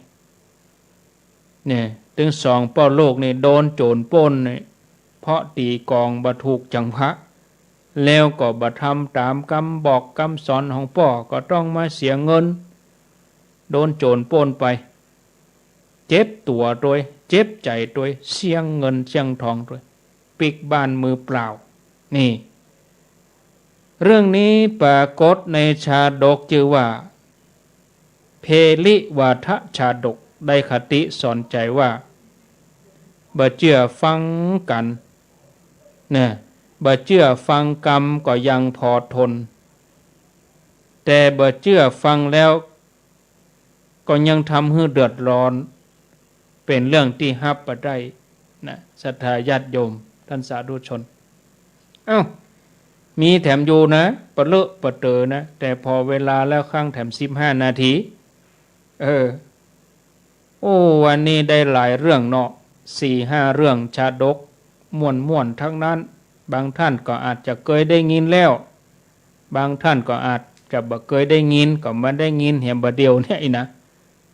เนี่ย ตึงสองป้อลูกนี่โดนโจ๋รป้นนี่ เพราะตี๋กลองบ่ถูกจังหวะ แล้วก็บ่ทำต๋ามกำบอกกำสอนของป้อ ก็ต้องมาเสียเงิน โดนโจ๋รป้นไป เจ็บตั๋วตวย เจ็บใจ๋ตวย เสี้ยงเงินเสี้ยงทองตวย ปิ๊กบ้านมือเปล่า นี่ เรื่องนี้ปรากฏในชาดกจื้อว่า เพริวาทชาดก ได้คติสอนใจ๋ว่า บ่เจื้อฟังกั๋น เนี่ย บ่เจื้อฟังกำก็ยังพอทน แต่บ่เจื้อฟังแล้ว ก็ยังทำหื้อเดือดร้อน เป๋นเรื่องตี้ฮับบ่ได้นะ ศรัทธาญาติโยม ท่านสาธุชน เอ้า มีแถมอยู่นะ ปะเลอะปะเต๋อนะ แต่ผ่อเวลาแล้วข้างแถมสิบห้านาที เออ โอ้ วันนี้ได้หลายเรื่องเนาะ สี่ห้าเรื่องชาดก ม่วนๆ ทั้งนั้น บางท่านก็อาจจะเกยได้ยินแล้ว บางท่านก็อาจจะบ่เกยได้ยิน ก็มาได้ยินแหมบ่าเดี่ยวเนี่ยอี้นะ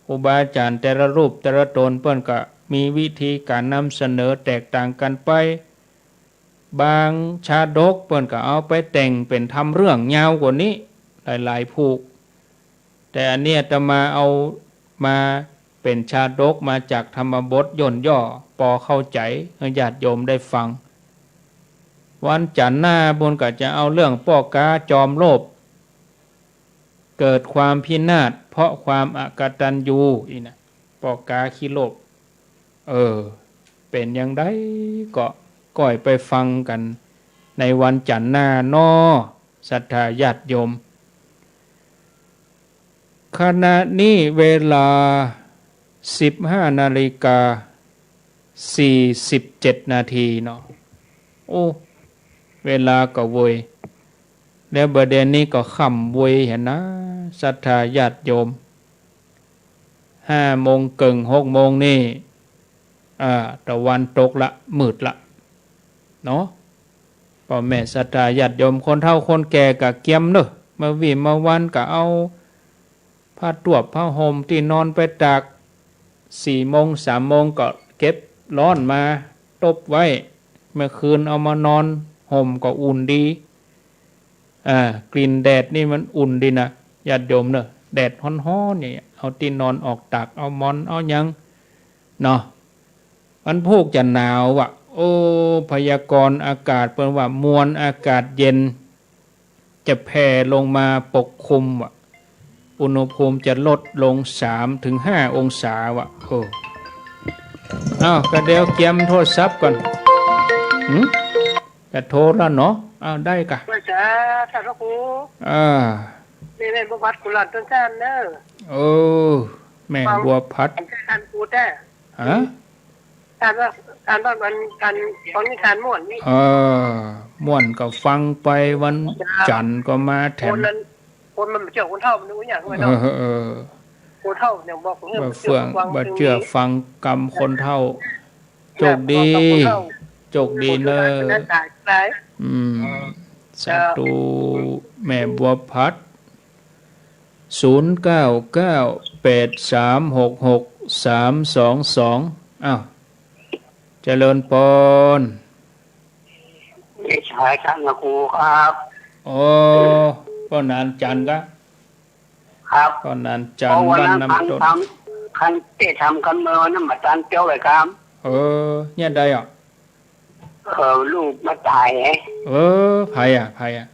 ครูบาอาจ๋ารย์แต่ละรูปแต่ละต๋นเปิ้นก็มีวิธีก๋านนำเสนอแตกต่างกั๋นไป บางชาดกเปิ้นก็เอาไปแต่งเป๋นทำเรื่องยาวกว่านี้หลายๆ ผูก แต่อันนี้อาตมาเอามาเป๋นชาดกมาจากธรรมบทย่นย่อ ปอเข้าใจ๋ หื้อญาติโยมได้ฟัง วันจั๋นทร์หน้าปู๊นก็จะเอาเรื่องป้อก๊าจอมโลภ เกิดความพินาศเพราะความอกตัญญูอี้นะ ป้อก๊าขี้โลภ เออ เป๋นอย่างใดก็ก้อยไปฟังกั๋นในวันจั๋นทร์หน้าเนาะ ศรัทธาญาติโยม ขณะนี้เวลาสิบห้านาฬิกาสี่สิบเจ็ดนาทีเนาะ โอ้ เวลาก็เวย แล้วบ่าเดี่ยวนี้ก็ค่ำเวยหั้นนะ ศรัทธาญาติโยม ห้าโมงเกิ่ง หกโมงนี่ อ่า ตะวันตกละ มืดละ เนาะ ป้อแม่ศรัทธาญาติโยม คนเฒ่าคนแก่ก็เกียมเน่อ เมื่อวี้เมื่อวันก็เอาผ้าตวบผ้าห่มตี้นอนไปตาก สี่โมง สามโมงก็เก็บร้อนมาตบไว้ เมื่อคืนเอามานอน ห่มก็อุ่นดี อ่า กลิ่นแดดนี่มันอุ่นดีนะ ญาติโยมเนอะ แดดฮ้อนๆ เนี่ย เอาตี้นอนออกตาก เอาหมอน เอาหยัง เนาะ วันพูกจะหนาวว่ะ โอ้ พยากรณ์อากาศเปิ้นว่ามวลอากาศเย็น จะแผ่ลงมาปกคลุมว่ะ อุณหภูมิจะลดลงสามถึงห้าองศาว่ะ โอ้ อ้าว ก็เดี๋ยวเกียมโทรศัพท์ก่อน หืม จะโทรแล้วเนาะ อ้าว ได้กะ ว่าจ้า ท่านพระครู อ่า นี่แม่บัวผัดกุหลาบต้นจานเนอะ เออ แม่บัวผัด ท่านครูแท้ ฮะ ท่านว่า ท่านว่ามัน ท่าน ของนิทานม่วนนี่ เออ ม่วนก็ฟังไป วันจันทร์ก็มาแถม คนนั้น คนมันบ่เจื้อคนเฒ่ามันรู้หยังไว้ เอ เนาะ อ เออ คนเฒ่าเนี่ยบอกเรื่อง บ่เฟื่อง บ่เจื้อฟังกำคนเฒ่า โจคดี โจคดีเนอะ อืม สาธุ แม่บัวผัด ศูนย์เก้าเก้า แปดสามหกหก สามสองสอง อ้าว เจริญปอน เดชะ ท่านพระครูครับ โอ้ ป้อหนานจันทร์กะ ครับ ป้อหนานจันทร์ บ้านน้ำต้น คันเตะทำกันเมื่อวันนั้นมาตันเจ้าเลยครับ เออ เนี่ยได้อ่ะ เออ ลูกมาต๋ายไง เออ ใผอ่ะ ใผอ่ะ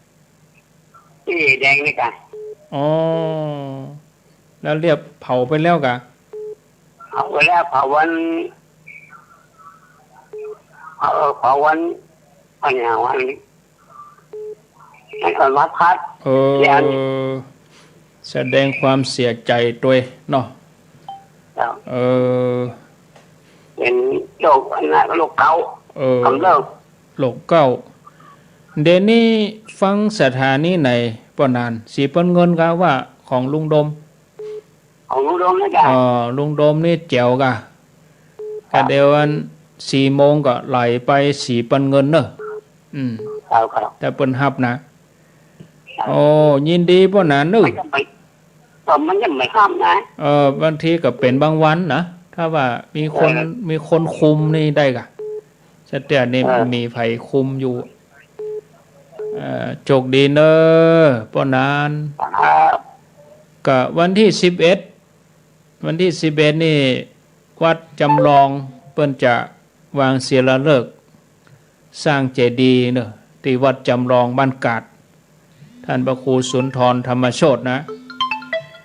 ตี้แดงนี่กะ อ๋อ แล้วเรียบเผาไปแล้วกะ เผาไปแล้ว เผาวัน เออ เผาวัน วันหยัง วัน วันพฤหัส เออ แสดงความเสียใจ๋ตวยเนาะ ครับ เออ เป๋นโรคอันนั้น โรคเก๋า เออ กำเริบ โรคเก๋า เดี๋ยวนี้ฟังสถานีไหนป้อหนาน สีปันเงินกะว่าของลุงโดม ของลุงโดมนี่กะ อ๋อ ลุงโดมนี่แจ๋วกะ ครับ กะเดี๋ยวอัน สี่โมงก็ไหลไปสีปันเงินเนอะ อืม ครับ ครับ ถ้าเปิ้นฮับนะ ครับ โอ้ ยินดีป้อหนานเนอะ มันจะไม่ ก็มันจะไม่ฮับนะ เออ บางทีก็เป๋นบางวันนะ ถ้าว่ามีคน เออ มีคนคุมนี่ได้กะ สะเตียนี่ เออ มีใผคุมอยู่ เอ่อ โจคดีเนอะป้อหนาน ครับ กะวันตี้สิบเอ็ด วันตี้สิบเอ็ดนี่ วัดจำลองเปิ้นจะวางศิลาฤกษ์สร้างเจดีย์เนอะ ตี้วัดจำลองบ้านกาด ท่านพระครูสุนทรธรรมโชตินะ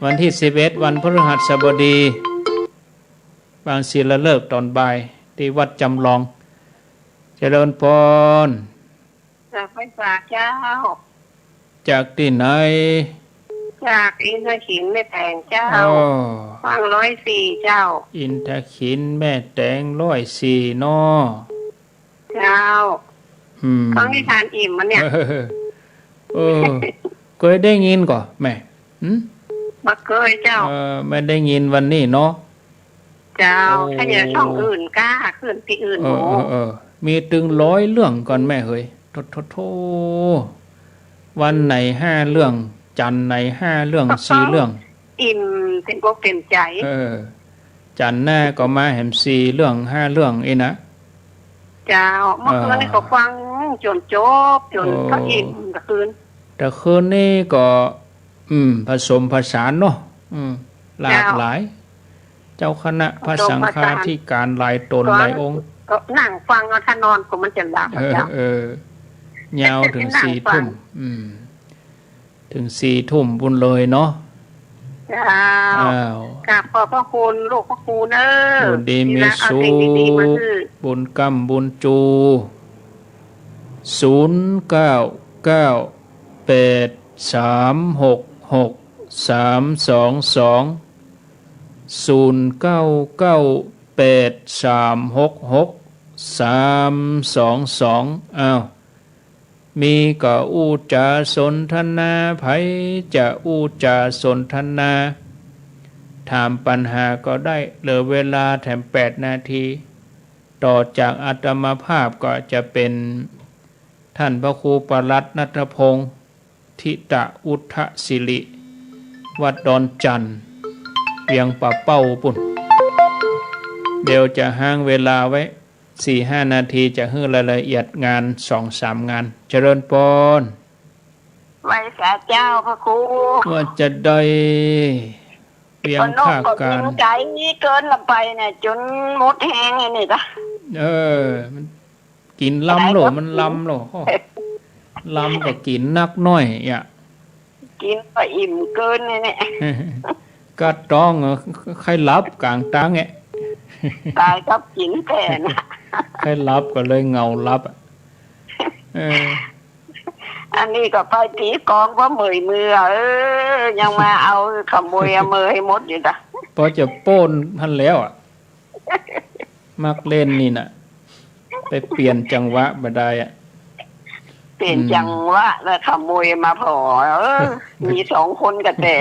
วันตี้สิบเอ็ด วันพฤหัสบดี วางศิลาฤกษ์ต๋อนบ่าย ตี้วัดจำลอง เจริญปอน จากไฟฟ้าเจ้า จากตี้ไหน จากอินทขิลแม่แตงเจ้า อ้อ ฟังร้อยสี่เจ้า อินทขิลแม่แตงร้อยสี่เนาะ เจ้า อืม ฟังนิทานอิ่มมันเนี่ย เออ เกยได้ยินก่อแม่ หืม บ่เกยเจ้า เออ แม่ได้ยินวันนี้เนาะ เจ้า โอ้ ถ้าอย่างช่องอื่นก้า ขึ้นตี้อื่น เออ โห เออ เออ มีตึงร้อยเรื่องก่อนแม่เหย โธ่ โธ่ โธ่ วันไหนห้าเรื่อง จันทร์ไหนห้าเรื่อง สี่เรื่อง อิ่มเต็มอกเต็มใจ๋ เออ จันทร์หน้าก็มาแหมสี่เรื่องห้าเรื่องอี้นะ เจ้า เมื่อคืนนี้ก็ฟังจ๋นจบ จ๋น โอ้ ก็อิ่มตะคืน ตะคืนนี้ก็ อืม ผสมผสานเนาะ อืม หลากหลาย เจ้า เจ้าคณะพระสังฆาธิการหลายต๋นหลายองค์ ก็นั่งฟังเอา ถ้านอนก็มันจะหลับ เออ อะเจ้า เออ ยาวเถิงสี่ทุ่ม อืม เถิงสี่ทุ่มปู้นเลยเนาะ เจ้า อ้าว กราบขอบพระคุณหลวงพระครูเนอะ อยู่ดีมีสุข ที่เอาสิ่งดีๆมาหื้อ บุญกำบุญจู ศูนย์เก้าเก้า แปดสามหกหก สามสองสอง ศูนย์เก้าเก้า แปดสามหกหก สามสองสอง อ้าว มีก็อู้จ๋าสนทนา ใผจะอู้จ๋าสนทนา ถามปัญหาก็ได้ เหลือเวลาแถมแปดนาที ต่อจากอาตมาภาพก็จะเป๋นท่านพระครูปลัดณัฐพงษ์ ธิตะอุทธสิริ วัดดอนจั่น เวียงป่าเป้าปู้น เดี๋ยวจะฮ้างเวลาไว้ สี่ห้านาที จะหื้อรายละเอียดงานสองสามงาน เจริญปอน จ้าเจ้าพระครู ว่าจะได้เวียง ก็นก ท่า ก็บิ กาน นไก๋เกินละไปเนี่ย จ๋นหมดแฮงไอ้นี่ละ เออ มันกิ๋นลำโหล่ มันลำโหล่ ลำก็กิ๋นนักหน้อยอะ กิ๋นก็อิ่มเกินเลยเนี่ย กัดต๊อง เออ ใค่หลับก๋างตางแอะ ต๋ายกับกิ๋นแต๊นะ ใค่หลับก็เลยเหงาหลับอะ เออ อันนี้ก็ไปตี๋กองเพราะเมื่อยมือ เออ ยังมาเอาขโมยเอาเมยหื้อหมดอยู่นะ ปอจะโป้นหั้นแล้วอะ มักเล่นนี่น่ะ ไปเปลี่ยนจังหวะบ่ได้อะ เปลี่ยน อืม จังหวะแล้วขโมยมาผ่อ เออ มีสองคนกะแต๊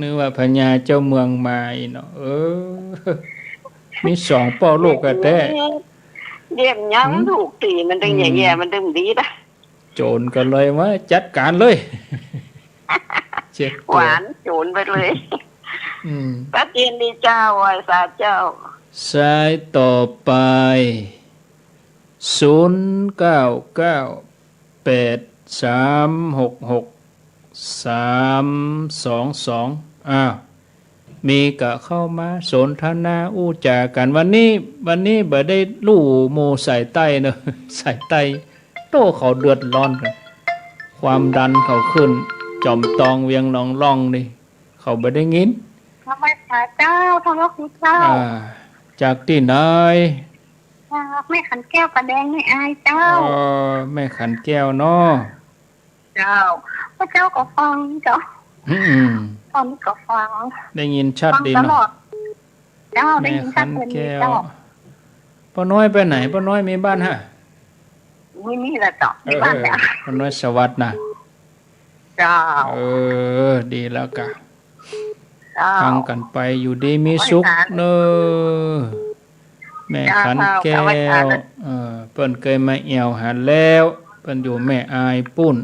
นึกว่าพญาเจ้าเมืองมาอี้เนาะ เออ มีสองป้อลูกกะแต๊ เยี่ยมยัง หืม ถูกตี๋มันตึง อืม แย่ๆ มันตึงดีนะ โจ๋รก็เลยว่าจัดก๋านเลย เจ็ดตั๋ว หวานโจ๋รไปเลย อืม ก็เจียนดีเจ้า ไหว้สาเจ้า สายต่อไป ศูนย์เก้าเก้าแปดสามหกหกสามสองสอง อ้าว มีก็เข้ามาสนทนาอู้จ๋ากั๋น วันนี้ วันนี้บ่ได้ลู่หมู่สายใต้เนาะ สายใต้ โต้เขาเดือดร้อนกั๋น ความดันเขาขึ้น จ๋อมตองเวียงหนองล่องนี่ เขาบ่ได้ยิน นมัสก๋านเจ้า ท่านพระครูเจ้า อ่า จากตี้ไหน จากแม่ขันแก้ว ป่าแดงแม่อายเจ้า เออ แม่ขันแก้วเนาะ เจ้า พระเจ้าก็ฟังเจ้า อืม ตอนนี้ก็ฟัง ได้ยินชัดดีเนาะ ฟังตลอด เจ้า ได้ยินชัดเจนดีเจ้า แม่ขันแก้ว ป้าน้อยไปไหน ป้าน้อยมีบ้านฮะ มี มีแหละเจ้า มีบ้านแล้ว เออ เออ ป้าน้อยสวัสดิ์นะ เจ้า เออ ดีแล้วกะ เจ้า ฟังกั๋นไปอยู่ดีมีสุขเนาะ แม่ขันแก้ว เจ้า เออ เปิ้นเกยมาแอ่วหาแล้ว เปิ้นอยู่แม่อายปู๊น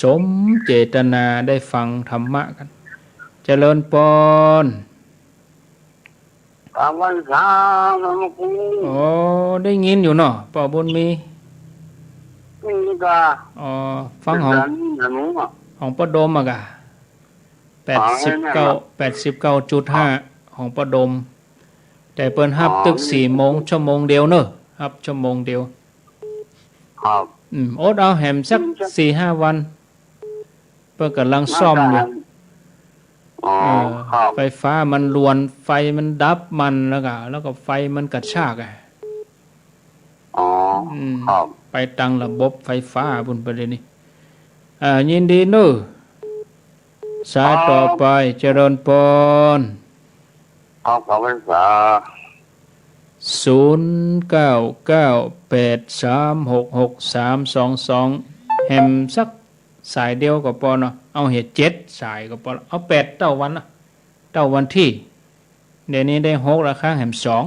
สมเจตนาได้ฟังธรรมะกั๋น เจริญปอน ออกพรรษา ท่านพระครู โอ้ ได้ยินอยู่เนาะ ป้อบุญมี ได้ยินก่า อ๋อ ฟังของ ของป้อดมอะกะ แปดสิบเก้า แปดสิบเก้าจุดห้า ของป้อดม แต่เปิ้นฮับตึกสี่โมง ชั่วโมงเดียวเนาะ ฮับชั่วโมงเดียว ครับ อืม อดเอาแหมสักสี่ห้าวัน เปิ้นก่ำลังซ่อมอยู่ อ๋อ เออ ครับ ไฟฟ้ามันลวน ไฟมันดับมันแล้วก็ แล้วก็ไฟมันกระชากอะ อ๋อ อืม ครับ ไปตังระบบไฟฟ้าปู๊นไปเลยนี่ อ่า ยินดีเนาะ สายต่อไป ครับ เจริญปอน ครับ ออกพรรษา ศูนย์เก้าเก้าแปดสามหกหกสามสองสอง แหมสักสายเดียวก็ปอเนาะ เอาเหียเจ็ดสายก็ปอละ เอาแปดเต้าวันนะ เต้าวันตี้ เดี๋ยวนี้ได้หกแล้ว ค้างแหมสอง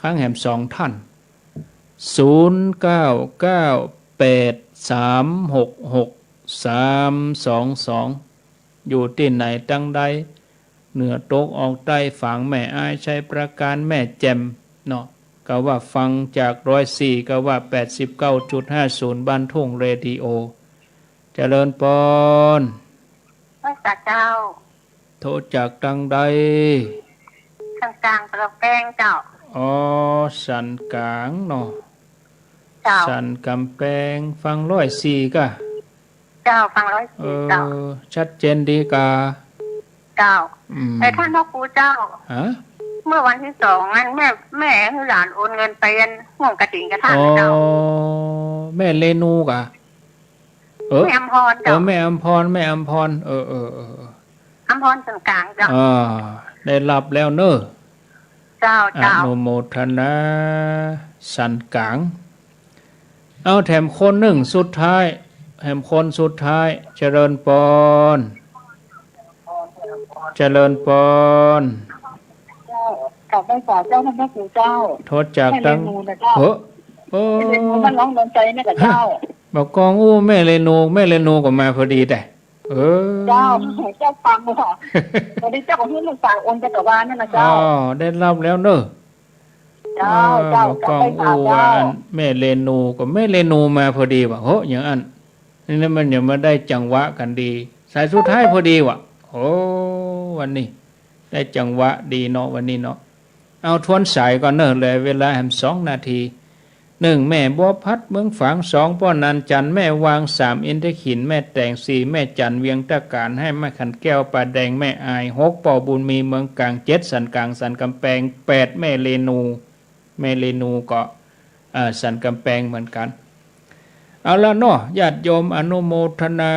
ค้างแหมสองท่าน ศูนย์เก้าเก้าแปดสามหกหกสามสองสอง อยู่ตี้ไหนตังใด เหนือตกออกใต้ ฝางแม่อาย ชัยปราการ แม่แจ่มเนาะ ก็ว่าฟังจากร้อยสี่ ก็ว่าแปดสิบเก้าจุดห้าศูนย์ บ้านทุ่งเรดิโอ เจริญปอน ไหว้สาเจ้า โทรจากตังใด สันกลางกำแพงเจ้า อ๋อ สันกลางเนาะ เจ้า สันกำแพง ฟังร้อยสี่ก่ะ เจ้า ฟังร้อยสี่ เออ เจ้า ชัดเจนดีก่ะ เจ้า อืม เอ่อ ท่านพระครูเจ้า ฮะ เมื่อวันตี้สองนั้น แม่ แม่หื้อหลานโอนเงินไปอันห้องกฐินกับท่าน อ๋อ เจ้า แม่เรนูก่ะ เออ แม่อำพร เออ เจ้า แม่อำพร แม่อำพร เออ เออ เออ เออ อำพรสันกลางเจ้า อ่า ได้ฮับแล้วเนาะ เจ้า อ เจ้า นุโมทนา สันกลาง เอาแถมคนนึ่งสุดท้าย แถมคนสุดท้าย เจริญปอน เจริญปอน เจ้า กราบไหว้สาเจ้า ท่านพระครูเจ้า โทรจากตัง แม่เรนูนะเจ้า เฮ้อ โอ้ แม่เรนูบ้านหนองดอนไซนี่ก่ะเจ้า บ่ากองอู้แม่เรนู แม่เรนูก็มาพอดีแต๊ เออ เจ้า เจ้าฟังค่ะ วันนี้เจ้าของที่มันฝากโอนจักรวาลนั่นนะเจ้า อ๋อ ได้ฮับแล้วเนาะ เจ้า เออ เจ้า บ่ากองอู้ว่าอันแม่เรนู ก็แม่เรนูมาพอดีว่ะ โห อย่างอั้น นี่นะ มันยังมาได้จังหวะกั๋นดี สายสุดท้ายพอดีวะ โอ้ วันนี้ได้จังหวะดีเนาะ วันนี้เนาะ เอาทวนสายก่อนเน่อ เหลือเวลาแหมสองนาที หนึ่ง แม่บัวผัดเมืองฝาง สอง ป้อนันจันทร์แม่วาง สาม อินทขิลแม่แตง สี่ แม่จันทร์เวียงตะก๋าน ห้า แม่ขันแก้วป่าแดงแม่อาย หก ป้อบุญมีเมืองกลาง เจ็ด สันกลางสันกำแปง แปด แม่เรนู แม่เรนูก็ เอ่อ สันกำแปงเหมือนกั๋น เอาละเนาะ ญาติโยมอนุโมทนา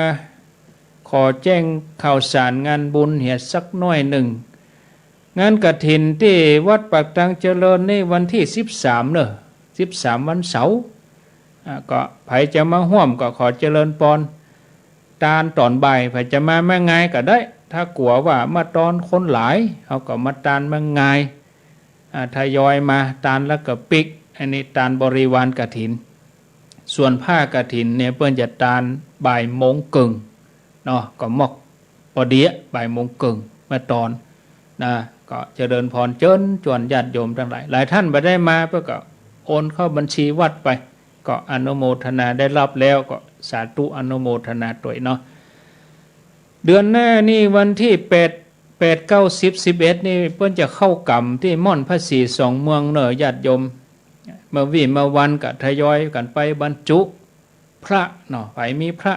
ขอแจ้งข่าวสารงานบุญเหียสักหน้อยนึ่ง งานกฐินตี้วัดปากทางเจริญนี่วันตี้สิบสามเน่อ สิบสามวันเสาร์ อ่า ก็ใผจะมาฮ่วมก็ขอเจริญปอน ตานต๋อนบ่าย ใผจะมาเมื่องายก็ได้ ถ้ากั๋วว่ามาตอนคนหลาย เฮาก็มาตานเมื่องาย อ่า ทยอยมาตานแล้วก็ปิ๊ก อันนี้ตานบริวารกฐิน ส่วนผ้ากฐินเนี่ยเปิ้นจะตานบ่ายโมงเกิ่งเนาะ ก็มอกปอเดียะ บ่ายโมงเกิ่งเมื่อตอนนะ ก็เจริญปอนเจิญจวนญาติโยมตังหลาย หลายต้านบ่ได้มาเปิ้นก็โอนเข้าบัญชีวัดไป ก็อนุโมทนาได้รับแล้ว ก็สาธุอนุโมทนาตวยเนาะ เดือนหน้านี่วันตี้แปด แปด เก้า สิบ สิบเอ็ด นี่เปิ้นจะเข้ากรรมตี้ม่อนพระศรีสองเมืองเน่อญาติโยม เมื่อวี้เมื่อวันก็ทยอยกั๋นไปบรรจุพระเนาะ ใผมีพระ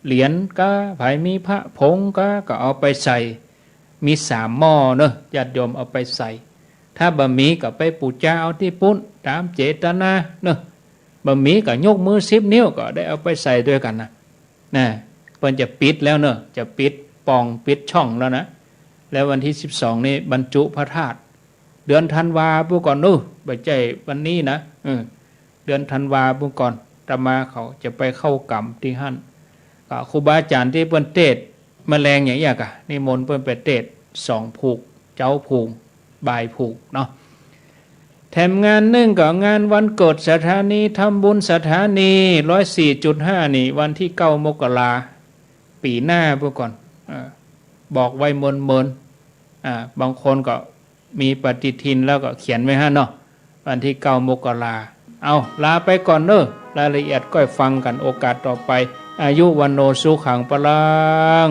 เหรียญกา ใผมีพระผงกา ก็เอาไปใส่ มีสามหม้อเน่อ ญาติโยมเอาไปใส่ ถ้าบ่มีก็ไปปู๋จาเอาตี้ปุ้นต๋ามเจตนาเน่อ บ่มีก็ยกมือสิบนิ้วก็ได้เอาไปใส่ตวยกั๋นนะ นะ เปิ้นจะปิดแล้วเน่อ จะปิดป่องปิดช่องแล้วนะ แล้ววันตี้สิบสองนี่บรรจุพระธาตุ เดือนธันวาปู้นก่อนเน่อ บ่ใจ้วันนี้นะ เออ เดือนธันวาปู้นก่อน อาตมาเขาจะไปเข้ากรรมตี้หั้น ก็ครูบาอาจ๋ารย์ตี้เปิ้นเตสน์แมลงอย่างอี้ก็นิมนต์เปิ้นไปเตสน์สองผูก เจ๊าผูก บ่ายผูกเนาะ แถมงานนึ่งก็งานวันเกิดสถานี ทำบุญสถานี ร้อยสี่จุดห้า นี่ วันตี้เก้ามกรา ปี๋หน้าปู้นก่อน เออ บอกไว้เมินๆ อ่า บางคนก็มีปฏิทินแล้วก็เขียนไว้หั้นเนาะ วันตี้เก้ามกรา เอา ลาไปก่อนเน่อ รายละเอียดก้อยฟังกั๋นโอกาสต่อไป อายุ วัณโณ สุขัง พลัง